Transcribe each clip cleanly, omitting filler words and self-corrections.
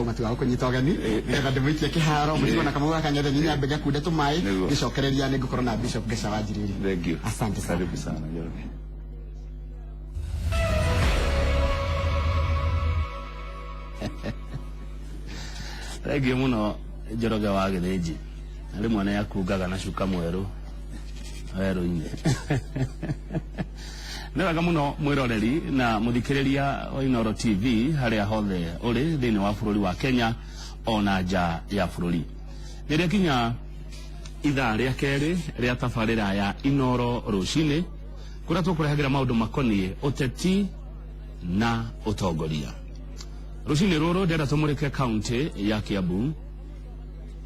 Matiga gũkũnyita ũgeni nĩgetha ndĩmũikie kĩharo mũcigo na kamau gaka nyethe nyambe ngakunde tũmaĩ. Nĩguo. Ngĩcokereria nĩ ngũkorwo na Bishop Ngeca wa Njiriri. Thank you. Asante sana. Karibu sana, Njoroge. Thengiũ mũno, Njoroge wa Gĩthĩnji. Na rĩmwe nĩ akungaga na cuka mwerũ werũ-inĩ. Nĩ wega mũno mwĩroreri na mũthikĩrĩria wa Inooro TV harĩa hothe ũrĩ thĩinĩ wa bũrũri wa Kenya ona nja ya bũrũri. Rĩrĩa kinya ithaa rĩa kerĩ rĩa tabarĩra ya Inooro rũcinĩ kũrĩa tũkũrehagĩra maũndũ makoniĩ ũteti na ũtongoria. Rũcinĩ rũrũ ndĩrenda tũmũrĩke kaunti ya Kiambu,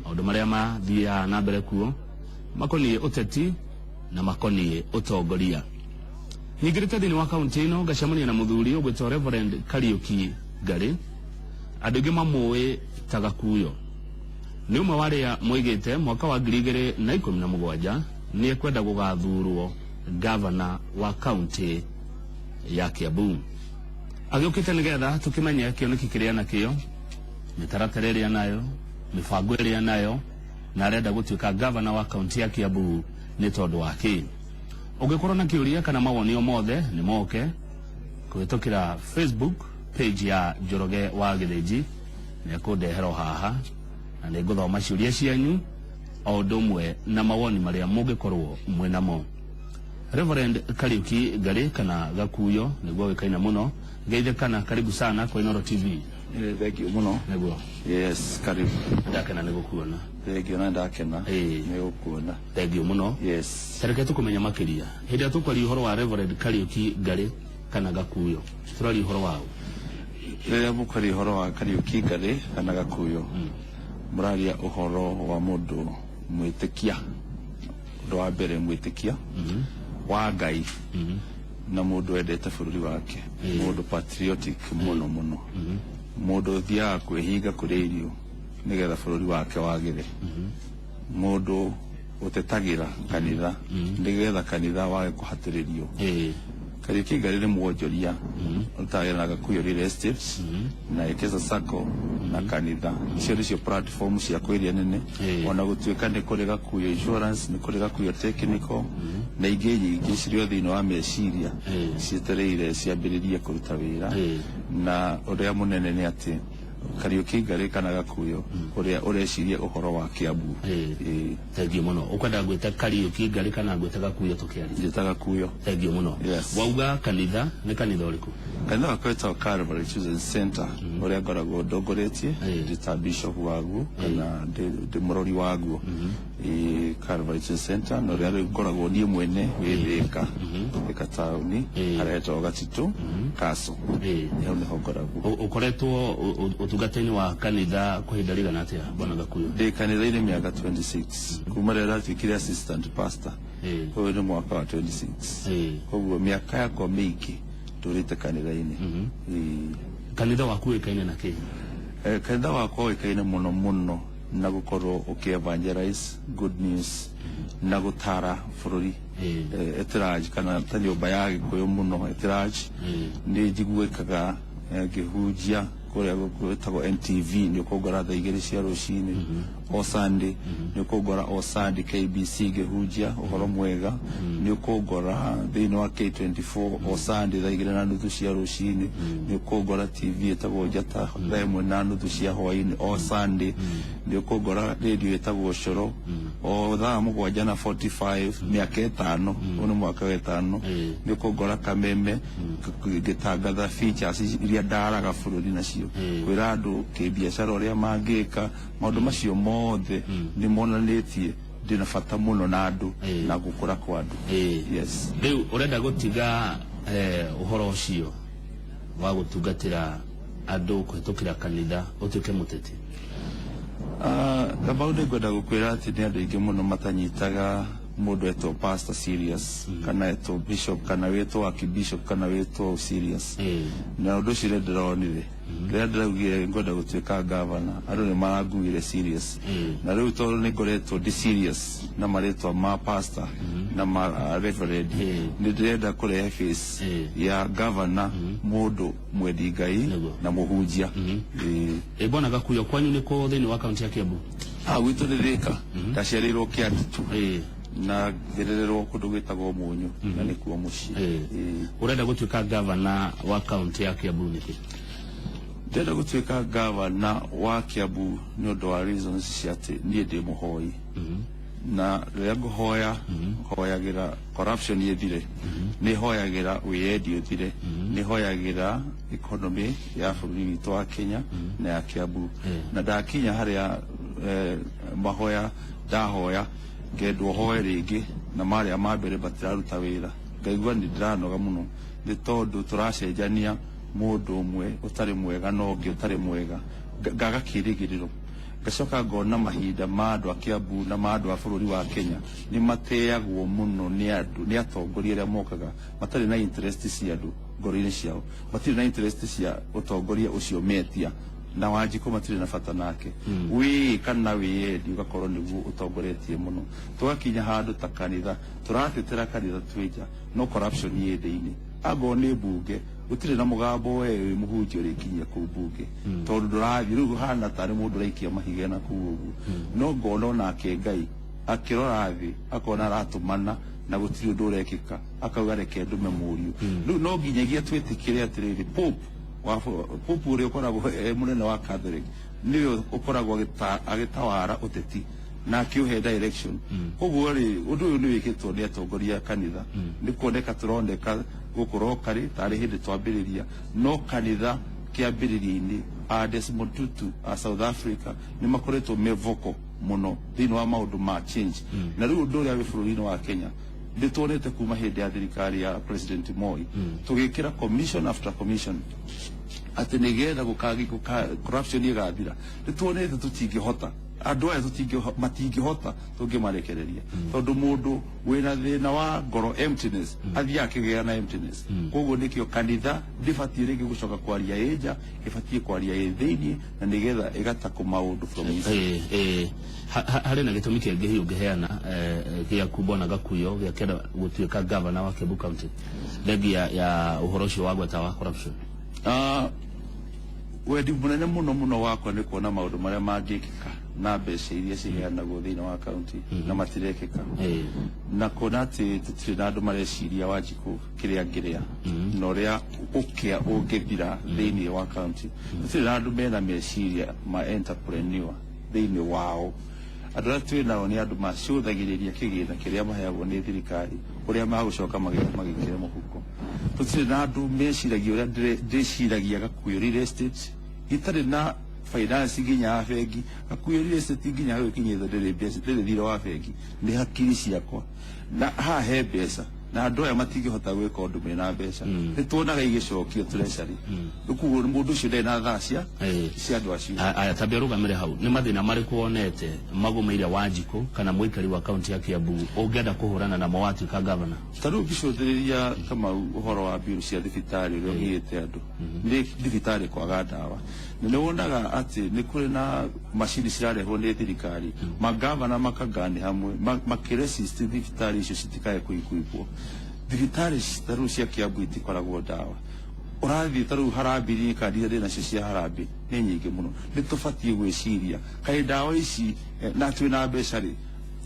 maũndũ marĩa mathiaga na mbere kuo makoniĩ ũteti na makoniĩ ũtongoria. Nyingĩrĩte thĩinĩ wa kaunti ĩno ngacemania na mũthuri ũgwĩtwo Reverend Kariuki Ngarĩ, andũ aingĩ mamũĩ ta Gakuyo. Nĩ ũmwe wa arĩa moigĩte mwaka wa 2017 nĩ ekwenda gũgathurwo gavana wa kaunti ya Kiambu. Agĩũkĩte nĩgetha tũkĩmenye kĩoneki kĩrĩa nakĩo, mĩtaratara ĩrĩa nayo, mĩbango ĩrĩa nayo, na arenda gũtuĩka gavana wa kaunti ya Kiambu nĩ tondũ wa kĩ. Ũngĩkorwo na kĩũria kana mawoni o mothe nĩ moke kũhĩtũkĩra Facebook page ya Njoroge wa Gĩthĩnji, nĩ ekũndehera o haha na nĩ ngũthoma ciũria cianyu o ũndũ ũmwe na mawoni marĩa mũngĩkorwo mwĩ namo. Reverend Kariuki Ngarĩ kana Gakuyo nĩguo wĩkaine mũno, ngeithe kana karibu sana kwa Inooro TV. Thank you mũno. Nĩguo. Yes, karibu. Ndakena nĩ gũkuona. Thank you, na ndakena Ĩĩ. nĩ gũkuona. Thengiũ mũno. Yes. Tareke tũkũmenya makĩria hĩndĩ ĩrĩa tũkwaria ũhoro wa Reverend Kariuki Ngarĩ kana Gakuyo, tũraria ũhoro wa ũ? Rĩrĩa mũkwaria ũhoro wa Kariuki Ngarĩ kana Gakuyo, mũraria ũhoro wa mũndũ mwĩtĩkia. Ũndũ wa mbere, mwĩtĩkia wa Ngai na mũndũ wendete bũrũri wake, mũndũ patriotic mũno mũno, mũndũ ũthiaga kwĩhinga kũrĩa irio nĩgetha bũrũri wake wagĩre, mũndũ ũtetagĩra kanitha nĩgetha kanitha wage kũhatĩrĩrio. Kariuki Ngarĩ nĩ mwonjoria ũrutagĩra na Gakuyo Real Estates na Ekesa Sacco na kanitha. Icio nĩcio platform ciakwa iria nene, ona gũtuĩka nĩ kũrĩ Gakuyo Insurance, nĩ kũrĩ Gakuyo Technical na ingĩ nyingĩ cirĩ o thĩinĩ wa meciria cietereire ciambĩrĩrie kũruta wĩra. Na ũrĩa mũnene nĩ atĩ Kariuki Ngarĩ kana Gakuyo ũrĩa ũreciria ũhoro wa Kiambu. Ĩĩ. Thengiũ mũno. Ũkwenda ngwĩte Kariuki Ngarĩ kana ngwĩte Gakuyo tũkĩaria? Njĩta Gakuyo. Thengiũ mũno. Yes. Wauga kanitha, nĩ kanitha ũrĩkũ? Kanitha wakwa wĩtagwo Calvary Children Center, ũrĩa ngoragwo ndongoretie ndĩ ta bishop waguo kana ndĩ mũrori waguo. Ĩĩ, Calvary Children Center, na ũrĩa rĩu ngoragwo niĩ mwene wĩ Thĩka, Thĩka taũni, harĩa hetagwo Gatitũ Castle. Hau nĩho ngoragwo. Ũkoretwo ũtungata-inĩ wa kanitha kwa ihinda rĩigana atĩa, bwana Gakuyo? Ndĩ kanitha-inĩ mĩaka 26 kuma rĩrĩa ndatuĩkire assistant pastor. Ũyũ nĩ mwaka wa 26. Koguo mĩaka yakwa mĩingĩ ndũrĩte kanitha-inĩ. Ĩĩ. Kanitha waku ũĩkaine na kĩ? Kanitha wakwa ũĩkaine mũno mũno na gũkorwo ũkĩ evangelize good news na gũtara bũrũri at large, kana ta nyũmba ya Gĩkũyũ mũno at large. Nĩ njiguĩkaga ngĩhunjia kũrĩa gwĩtagwo NTV, nĩ ũkũngora thaa 2 cia rũcinĩ o Sunday, nĩ ũkũngora o Sunday KBC ngĩhunjia ũhoro mwega, nĩ ũkũngora thĩinĩ wa K24 o Sunday thaa 2:30 cia rũcinĩ, nĩ ũkũngora TV ĩtagwo Njata thaa 1:30 cia hwainĩ o Sunday, nĩ ũkũngora radio ĩtagwo Coro o thaa 7:45 mĩaka 5, ũyũ nĩ mwaka wa 5. Nĩ ũkũngora Kameme ngĩtangatha features iria ndaraga bũrũri nacio, kwĩra andũ kĩbiacara ũrĩa mangĩka. Maũndũ macio mothe nĩ monanĩtie ndĩna bata mũno na andũ na gũkũra kwa andũ. Yes. Rĩu ũrenda gũtiga ũhoro ũcio wa gũtungatĩra andũ kũhĩtũkĩra kanitha ũtuĩke mũteti? Kamau, nĩ ngwenda gũkwĩra atĩ nĩ andũ aingĩ mũno matanyitaga Mũndũ etwo pastor serious, kana etwo bishop, kana wĩtwo archbishop, kana wĩtwo serious. Na ũndũ ũcio rĩrĩa ndĩronire, rĩrĩa ndĩraugire ngwenda gũtuĩka gavana, andũ nĩ maranguire serious. Na rĩu tondũ nĩ ngoretwo ndĩ serious na marĩtwa ma pastor na ma reverend, nĩ ndĩrenda kũrehe face ya gavana, mũndũ mwendi Ngai na mũhunjia. Ĩ bwana Gakuyo, kwanyu nĩ kũ thĩinĩ wa kaunti ya Kiambu? Ah, gwitũ nĩ Thĩka. Ndaciarĩirwo Kĩandutu na ngĩrererwo kũndũ gwĩtagwo Mũnyũ, na nĩkuo mũciĩ. Ũrenda gũtuĩka gavana wa kaunti ya Kiambu nĩkĩ? Ndĩrenda gũtuĩka gavana wa Kiambu nĩ ũndũ wa reasons cia atĩ niĩ ndĩ mũhoi, na rĩrĩa ngũhoya, hoyagĩra corruption ĩthire, nĩ hoyagĩra wĩyendi ũthire, nĩ hoyagĩra economy ya bũrũri witũ wa Kenya na ya Kiambu. Na ndakinya harĩa mahoya ndahoya ngendwo hoe rĩngĩ, na marĩa ma mbere matiraruta wĩra, ngaigua nĩ ndĩranoga mũno, nĩ tondũ tũracenjania mũndũ ũmwe ũtarĩ mwega na ũngĩ ũtarĩ mwega. Ngaga kĩrĩgĩrĩro, ngacoka ngona mahinda ma andũ a Kiambu na ma andũ a bũrũri wa Kenya nĩ mateagwo mũno nĩ andũ, nĩ atongoria arĩa mokaga matarĩ na interest cia andũ ngoro-inĩ ciao, matirĩ na interest cia ũtongoria ũcio metia, na Wanjikũ matirĩ na bata nake. Wĩ kana wĩyendi ũgakorwo nĩguo ũtongoretie mũno, tũgakinya handũ ta kanitha tũratetera kanitha twĩ nja, no corruption ĩ thĩinĩ. Angorwo nĩ mbunge, gũtirĩ na mũgambo we wĩ mũhunjia ũrĩkinyia kũu mbunge, tondũ ndũrathiĩ rĩu hana tarĩ mũndũ ũraikia mahiga na kũu ũguo. No ngona onake Ngai akĩrora thĩ, akona aratũmana na gũtirĩ ũndũ ũrekĩka, akauga reke ndume mũriũ. Rĩu no nginyagia twĩtĩkĩre atĩrĩrĩ, Pope wa Pope ũrĩa ũkoragwo e mũnene wa Catholic nĩwe ũkoragwo agĩtawara ũteti na akĩũhe direction. Koguo rĩ, ũndũ ũyũ nĩ wĩkĩtwo nĩ atongoria a kanitha, nĩ kuoneka tũroneka gũkũ rokari tarĩ hĩndĩ twambĩrĩria, no kanitha kĩambĩrĩria-inĩ a Desmond Tutu a South Africa nĩ makoretwo me vocal mũno thĩinĩ wa maũndũ ma change. Na rĩu ũndũ ũrĩa wĩ bũrũri-inĩ wa Kenya, nĩ tuonete kuma hĩndĩ ya thirikari ya President Moi tũgĩkĩra commission after commission atĩ nĩgetha corruption ĩgathira. Nĩ tuonete tũtingĩhota, andũ aya matingĩhota tũngĩmarekereria, tondũ mũndũ wĩna thĩna wa ngoro, emptiness, athiaga akĩgĩa na emptiness. Koguo nĩkĩo kanitha ndĩbatiĩ rĩngĩ gũcoka kwaria ĩ nja, ĩbatiĩ kwaria ĩ thĩinĩ, na nĩgetha ĩgatakũ maũndũ from inside. Harĩ na gĩtũmi kĩngĩ hihi ũngĩheana gĩaku bwana Gakuyo gĩa kĩenda gũtuĩka gavana wa Kiambu County, thengia ya ũhoro ũcio wa gweta wa corruption? Ah, wendi mũnene mũno mũno wakwa nĩ kuona maũndũ marĩa mangĩkĩka na mbeca iria ciheanagwo thĩinĩ wa kaunti na matirekĩka, na kuona atĩ tũtirĩ na andũ mareciria Wanjikũ kĩrĩa ngĩrĩa na ũrĩa ũkĩa ũngĩthira thĩinĩ wa kaunti. Tũtirĩ na andũ mena meciria ma entrepreneur thĩinĩ wao. Andũ arĩa twĩ nao nĩ andũ macũthagĩrĩria kĩgĩna kĩrĩa maheagwo nĩ thirikari, ũrĩa magũcoka magĩkĩre mũhuko. Tũtirĩ na andũ meciragia ũrĩa ndĩciragia. Gakuyo Real Estate itarĩ na finance nginya ya bengi. Gakuyo Real Estate nginya gũkinyĩte ndĩrĩ mbeca, ndĩrĩ thirĩ wa bengi, nĩ hakiri ciakwa na haha he mbeca, na andũ aya matingĩhota gwĩka ũndũ mena mbeca. Nĩ tuonaga igĩcokio treasury. Rĩu koguo mũndũ ũcio ndarĩ na thaa cia cia andũ acio. Aya, tambia rũgamĩre hau. Nĩ mathĩna marĩkũ wonete magũmĩire Wanjikũ kana mũikari wa kaunti ya Kiambu ũngĩenda kũhũrana namo watuĩka gavana? Ta rĩu ngĩcũthĩrĩria, Kamau, ũhoro wa biũ cia thibitarĩ ũrĩa ũgiĩte andũ nĩ thibitarĩ kwaga ndawa, na nĩ wonaga atĩ nĩ kũrĩ na macini cirarehwo nĩ thirikari, magavana makagani hamwe makĩresist thibitarĩ icio citikae kũiguigwo. Thibitarĩ ta rĩu cia Kiambu itikoragwo ndawa. Ũrathiĩ ta rĩu harambĩ, kandi iria ndĩ nacio cia harambĩ nĩ nyingĩ mũno. Nĩ tũbatiĩ gwĩciria kaĩ ndawa ici na twĩna mbeca rĩ,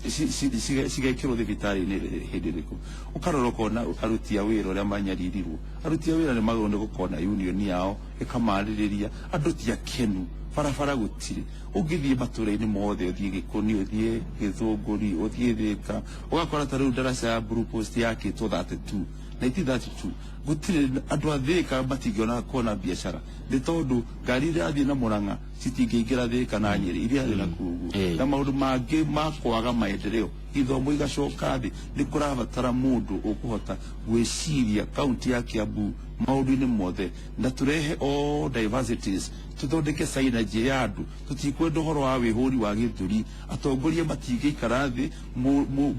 cigekĩrwo thibitarĩ-inĩ hĩndĩ ĩrĩkũ? Ũkarora ũkona aruti a wĩra ũrĩa manyaririrwo. Aruti a wĩra nĩ magĩrĩirwo nĩ gũkorwo na union yao ĩkamarĩrĩria. Andũ ti akenu, barabara gũtirĩ. Ũngĩthiĩ matũra-inĩ mothe, ũthiĩ Gĩkũni, ũthiĩ Gĩthũngũri, ũthiĩ Thĩka, ũgakora ta rĩu ndaraca ya Blue Post yakĩtwo 32 1932. Gũtirĩ andũ a Thĩka matingĩona kuona biacara nĩ tondũ ngari irathiĩ na Murang'a citingĩingĩra Thĩka na Nyĩrĩ iria thĩ na kũu ũguo, na maũndũ mangĩ ma kwaga maendeleo, gĩthomo igacoka thĩ. Nĩ kũrabatara mũndũ ũkũhota gwĩciria kaunti ya Kiambu maũndũ-inĩ mothe, na tũrehe all diversities, tũthondeke synergy ya andũ. Tũtikwenda ũhoro wa wĩhũri wa gĩthũri. Atongoria matingĩikara thĩ,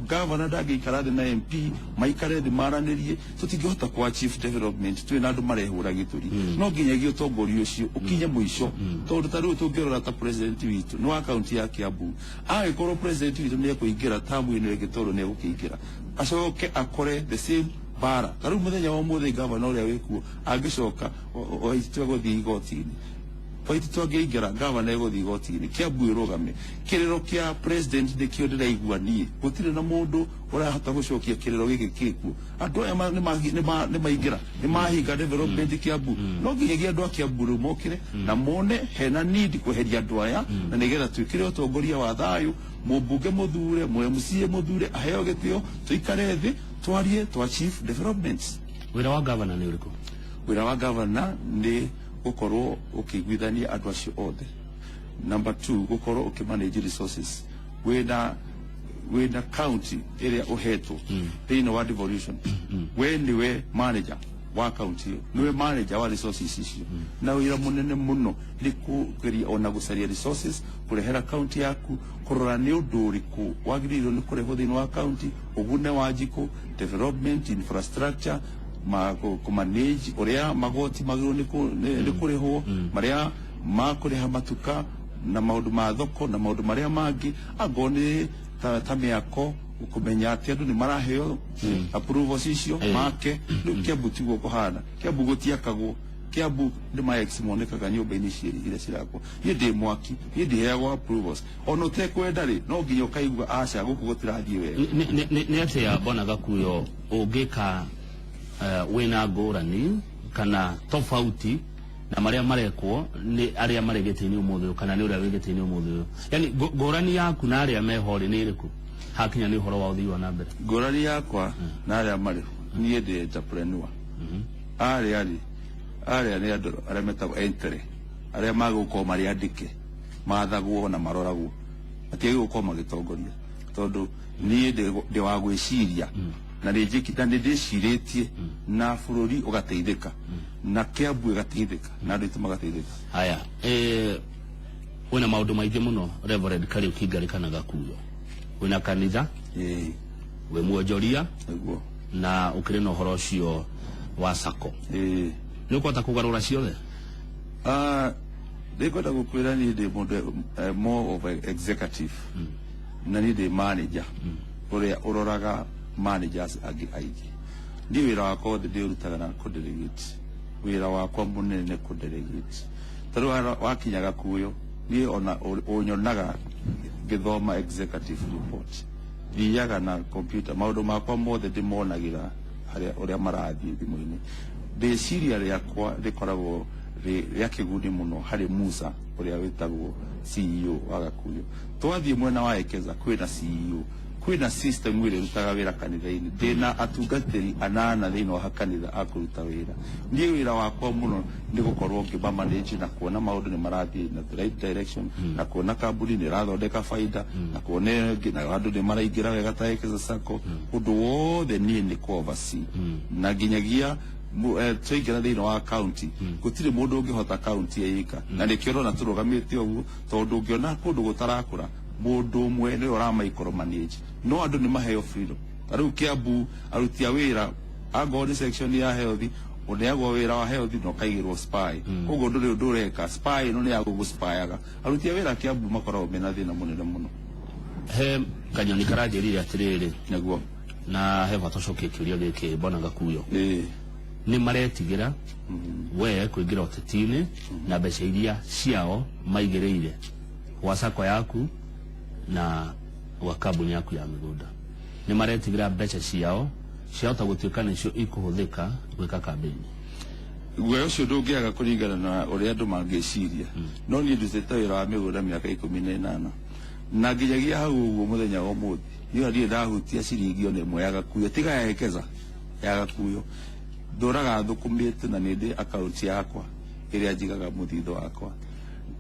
gavana ndangĩikara thĩ na MP maikare thĩ maranĩrie. Tũtingĩhota ku achieve development twĩ na andũ marehũra gĩthũri. No nginyagia ũtongoria ũcio ũkinye mũico, tondũ ta rĩu tũngĩrora ta president witũ nĩ wa kaunti ya Kiambu. Angĩkorwo president witũ nĩ ekũingĩra tamu ĩno ĩngĩ, tondũ nĩ egũkĩingĩra acoke akore the same bara, ta rĩu mũthenya wa ũmũthĩ gavana ũrĩa wĩkuo angĩcoka waitũ egũthiĩ igoti-inĩ, waitũ angĩingĩra gavana egũthiĩ igoti-inĩ. Kiambu ĩrũgame. Kĩrĩro kĩa president nĩkĩo ndĩraigua niĩ. Gũtirĩ na mũndũ ũrahota gũcokia kĩrĩro gĩkĩ kĩkuo. Andũ aya nĩ maingĩra, nĩ mahinga development Kiambu. No nginyagia andũ a Kiambu rĩu mokĩre na mone hena need kweheria andũ aya, na nĩgetha twĩkĩre ũtongoria wa thayũ, mũmbunge mũthure, mũ MCA mũthure aheo gĩtĩo, tũikare thĩ twarie to achieve developments. Wĩra wa gavana nĩ ũrĩkũ? Wĩra wa gavana nĩ gũkorwo ũkĩiguithania andũ acio othe. Number two, gũkorwo ũkĩmanage resources. Wĩna county ĩrĩa ũhetwo thĩinĩ wa devolution, we nĩwe manager wa county ĩyo, nĩwe manager wa resources icio, na wĩra mũnene mũno nĩ kũgeria ona gũcaria resources kũrehera county yaku, kũrora nĩ ũndũ ũrĩkũ wagĩrĩirwo nĩ kũrehwo thĩinĩ wa county ũgune Wanjikũ, development, infrastructure, ma kũ manage ũrĩa magoti magĩrĩirwo nĩ kũrĩhwo, marĩa makũrĩha matuka na maũndũ ma thoko na maũndũ marĩa mangĩ, angorwo nĩ ta mĩako, kũmenya atĩ andũ nĩ maraheo approvals icio make. Rĩu Kiambu tiguo kũhana. Kiambu gũtiakagwo. Kiambu nĩ ma ex monekaga nyũmba-inĩ ici iria cirakwo. Niĩ ndĩ mwaki, niĩ ndiheagwo approvals ona ũtekwenda rĩ, no nginya ũkaigua aca gũkũ gũtirathiĩ wega. Nĩ atĩa, Bwana Gakuyo, ũngĩka wĩna ngũrani kana tofauti na marĩa marekwo nĩ arĩa marĩ gĩtĩ-inĩ ũmũthĩ ũyũ, kana nĩ ũrĩa wĩ gĩtĩ-inĩ ũmũthĩ ũyũ? Yani ngũrani yaku na arĩa meho rĩ nĩ ĩrĩkũ hakinya nĩ ũhoro wa ũthii wa na mbere? Ngũrani yakwa na arĩa marĩ, niĩ ndĩ entrepreneur. Arĩa rĩ, arĩa nĩ andũ arĩa metagwo entry, arĩa magũkorwo marĩ andĩke, mathagwo na maroragwo, matiagĩrĩirwo gũkorwo magĩtongoria, tondũ niĩ ndĩ wa gwĩciria na nĩ ndĩcirĩtie na bũrũri ũgateithĩka na Kiambu ĩgateithĩka na andũ aitũ magateithĩka. Haya, wĩna maũndũ maingĩ mũno, Reverend Kariuki Ngarĩkana Gakuyo. Wĩna kanitha, wĩ mwonjoria, nĩguo, na ũkĩrĩ na ũhoro ũcio wa sacco. Nĩ ũkũhota kũgarũra ciothe? Ah, ndĩkwenda gũkwĩra niĩ ndĩ mũndũ more of a executive, na niĩ ndĩ manager ũrĩa ũroraga managers angĩ aingĩ. Niĩ wĩra wakwa wothe ndĩũrutaga na kũdelegate. Wĩra wakwa mũnene nĩ kũdelegate. Ta rĩu wakinya Gakuyo, niĩ ona ũnyonaga ngĩthoma executive report, thiaga na computer, maũndũ makwa mothe ndĩmonagĩra harĩa ũrĩa marathiĩ thimũ-inĩ. Rĩciria rĩakwa rĩkoragwo rĩa kĩguni mũno harĩ Musa ũrĩa wĩtagwo CEO wa Gakuyo. Twathiĩ mwena wa Ekeza, kwĩna CEO, kwĩna system ĩrĩa ĩrutaga wĩra kanitha-inĩ. Ndĩna atungatĩri anana thĩinĩ wa kanitha a kũruta wĩra. Niĩ wĩra wakwa mũno nĩ gũkorwo ngĩmamanage na kuona maũndũ nĩ marathiĩ na the right direction, na kuona kambuni nĩ ĩrathondeka baida, na kuona na andũ nĩ maraingĩra wega ta Ekeza Sacco. Ũndũ wothe niĩ nĩ kũ oversee, na nginyagia twaingĩra thĩinĩ wa county, gũtirĩ mũndũ ũngĩhota county ĩika, na nĩkĩo ũrona tũrũgamĩte ũguo, tondũ ũngĩona kũndũ gũtarakũra, mũndũ ũmwe nĩwe ũra micromanage, no andũ nĩ maheo freedom. Ta rĩu Kiambu, aruti a wĩra, angorwo nĩ section ya health, ũneagwo wĩra wa health na ũkaigĩrwo spy. Koguo ndũrĩ ũndũ ũreka, spy ĩno nĩ ya gũgũspyaga. Aruti a wĩra Kiambu makoragwo mena thĩna mũnene mũno. He kanyoni karanjĩrire atĩrĩrĩ, Nĩguo. na he bata ũcokie kĩũria gĩkĩ, Bwana Gakuyo. Nĩ maretigĩra we kũingĩra ũteti-inĩ na mbeca iria ciao maigĩrĩire gwa sacco yaku na gwa kambuni yaku ya mĩgũnda. Nĩ maretigĩra mbeca ciao ciahota gũtuĩka nĩcio ikũhũthĩka gwĩka kambĩini. Guoya ũcio ndũngĩaga kũringana na ũrĩa andũ mangĩciria, no niĩ ndutĩte wĩra wa mĩgũnda mĩaka 18, na nginyagia hau ũguo mũthenya wa ũmũthĩ niĩ ndirĩ ndahutia ciringi ona ĩmwe ya Gakuyo, tiga ya Ekeza, ya Gakuyo. Ndũraga thũkũmĩte na nĩ ndĩ akaunti yakwa ĩrĩa njigaga mũthithũ wakwa.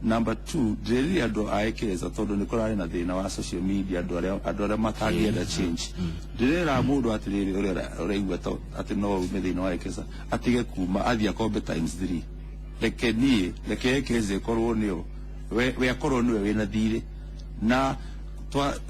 Number 2, ndĩrĩrire andũ a Ekeza tondũ nĩ kũrarĩ na thĩna wa social media, andũ arĩa matangĩenda change. Ndĩrera mũndũ atĩrĩrĩ, ũrĩa ũraigua atĩ no ume thĩinĩ wa Ekeza, atige kuma, athiĩ akombe times 3. Reke niĩ, reke Ekeza ĩkorwo nĩyo we akorwo nĩwe wĩna thirĩ. Na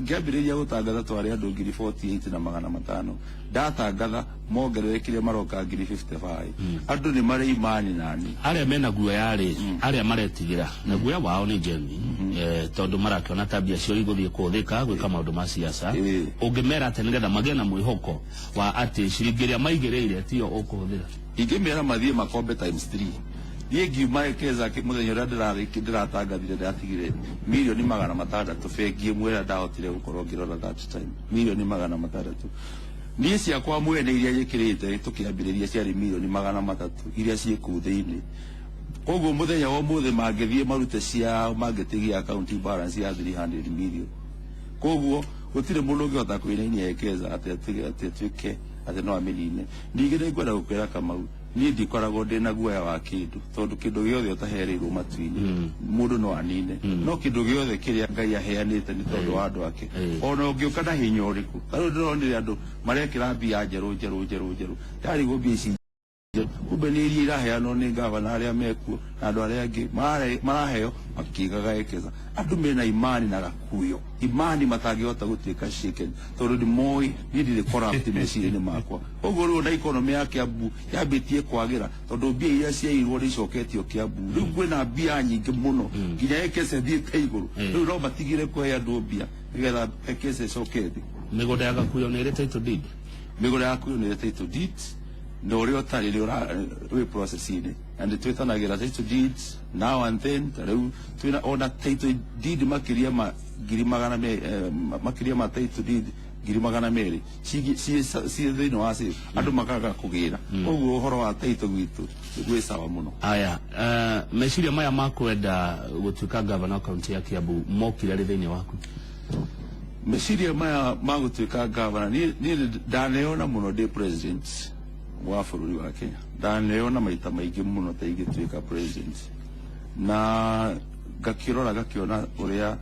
ngĩambĩrĩria gũtangatha twarĩ andũ 48,500. Ndatangatha mongererekire maroka 55,000. Andũ nĩ marĩ imani nani. Arĩa mena guoya rĩ, arĩa maretigĩra na guoya wao nĩ genuine, tondũ marakĩona ta mbia cio igũthiĩ kũhũthĩka gwĩka maũndũ ma siasa, ũngĩmera atĩ nĩgetha magĩe na mwĩhoko wa atĩ ciringi ĩrĩa maigĩrĩire tiyo ũkũhũthĩra? Ingĩmera mathiĩ makombe times 3. Niĩ ngiuma Ekeza mũthenya ũrĩa ndĩratangathire, ndĩratigire 600,000,000 bengi ĩmwe ĩrĩa ndahotire gũkorwo ngĩrora that time, 600,000,000. Niĩ ciakwa mwene iria njĩkĩrĩte tũkĩambĩrĩria ciarĩ 300,000,000 iria ciĩ kũu thĩinĩ. Koguo mũthenya wa ũmũthĩ mangĩthiĩ marute ciao, mangĩtigia account balance ya 300 million. Koguo gũtirĩ mũndũ ũngĩhota kwĩnainia Ekeza atĩ atuĩke atĩ no amĩnine. Ningĩ nĩ ngwenda gũkwĩra, Kamau, niĩ ndikoragwo ndĩna guoya wa kĩndũ, tondũ kĩndũ gĩothe ũtahereirwo matu-inĩ mũndũ no anine, no kĩndũ gĩothe kĩrĩa Ngai aheanĩte nĩ tondũ wa andũ ake, ona ũngĩũka na hinya ũrĩkũ. Ta rĩu ndĩronire andũ marekĩra mbia njerũ njerũ njerũ njerũ, ndarigwo mbia ici njerũ kumbe nĩ iria iraheanwo nĩ gavana arĩa mekuo na andũ arĩa angĩ maraheo makĩigaga Ekeza. Andũ mena imani na Gakuyo, imani matangĩhota gũtuĩka shaken, tondũ nĩ moĩ niĩ ndirĩ corrupt meciria-inĩ makwa. Ũguo rĩu na economy ya Kiambu yambĩtie kwagĩra tondũ mbia iria ciairwo nĩ icoketio Kiambu. Rĩu kwĩna mbia nyingĩ mũno nginya Ekeza ĩthiĩte igũrũ. Rĩu no matigire kũhe andũ mbia nĩgetha Ekeza ĩcoke thĩ. Mĩgũnda ya Gakuyo nĩ ĩrĩ title deed? Mĩgũnda ya Gakuyo nĩ ĩrĩ title deed, na ũrĩa ũtarĩ nĩ wĩ process-inĩ, na nĩ twĩtanagĩra title deeds now and then. Ta rĩu twĩna ona title deed makĩria ma ngiri magana me, eh, makĩria ma title deed 200,000 ciĩ thĩinĩ wa safe, andũ makaga kũgĩra. Koguo ũhoro wa title gwitũ gwĩ sawa mũno. Aya, meciria maya ma kwenda gũtuĩka gavana wa kaunti ya Kiambu mokire rĩ thĩinĩ waku? Meciria maya ma gũtuĩka gavana, niĩ ndaneona mũno ndĩ president wa bũrũri wa Kenya. Ndaneona maita maingĩ mũno ta ingĩtuĩka president, na ngakĩrora ngakĩona ũrĩa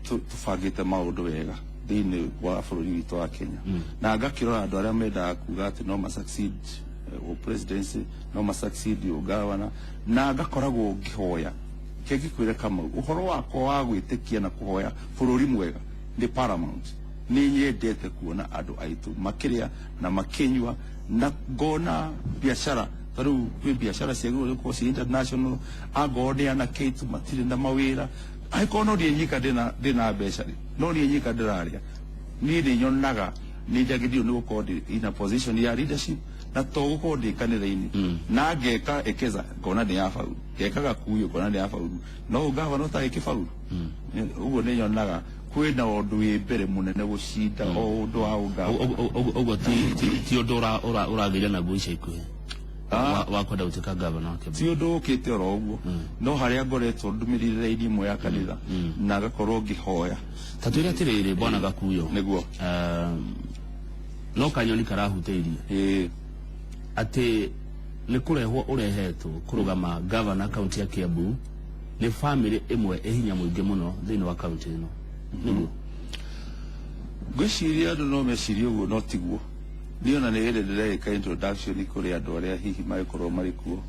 tũbangĩte maũndũ wega thĩinĩ wa bũrũri witũ wa Kenya, na ngakĩrora andũ arĩa mendaga kuga atĩ no ma succeed presidency, no ma succeed ũgavana, na ngakoragwo ngĩhoya. Kĩngĩkwĩre, Kamau, ũhoro wakwa wa gwĩtĩkia na kũhoya bũrũri mwega nĩ paramount. Nĩ nyendete kuona andũ aitũ makĩrĩa na makĩnyua, na ngona biacara, ta rĩu kwĩ biacara ciagĩrĩirwo gũkorwo ciĩ international. Angorwo nĩ anake aitũ matirĩ na mawĩra, angĩkorwo no niĩ nyika ndĩna mbeca rĩ, no niĩ nyika ndĩrarĩa, niĩ nĩ nyonaga nĩ njagĩrĩirwo nĩ gũkorwo ndĩ in a position ya leadership, na to gũkorwo ndĩ kanitha-inĩ. Na ngeka Ekeza ngona nĩ ya bauru, ngeka Gakuyo ngona nĩ ya bauru, no ũgavana ũtarĩ kĩbauru. Ũguo nĩ nyonaga kwĩna ũndũ wĩ mbere mũnene gũcinda o ũndũ wa ũgavana. Ũguo ti ũndũ ũragĩire naguo ica ikuhĩ wa kwenda gũtuĩka gavana wa Kiambu? Ti ũndũ ũkĩte oro ũguo, no harĩa ngoretwo ndũmĩrĩire raini ĩmwe ya kanitha na ngakorwo ngĩhoya. Ta twĩre atĩrĩrĩ, bwana Gakuyo, Nĩguo. No kanyoni karahutĩirie atĩ nĩ kũrehwo ũrehetwo kũrũgama gavana kaunti ya Kiambu nĩ famĩlĩ ĩmwe ĩhinya mũingĩ mũno thĩinĩ wa kaunti ĩno, nĩguo? Ngwĩciria andũ no mecirie ũguo, no tiguo. Niĩ ona nĩ hĩndĩ ndĩreka introduction kũrĩ andũ arĩa hihi mangĩkorwo marĩ kuo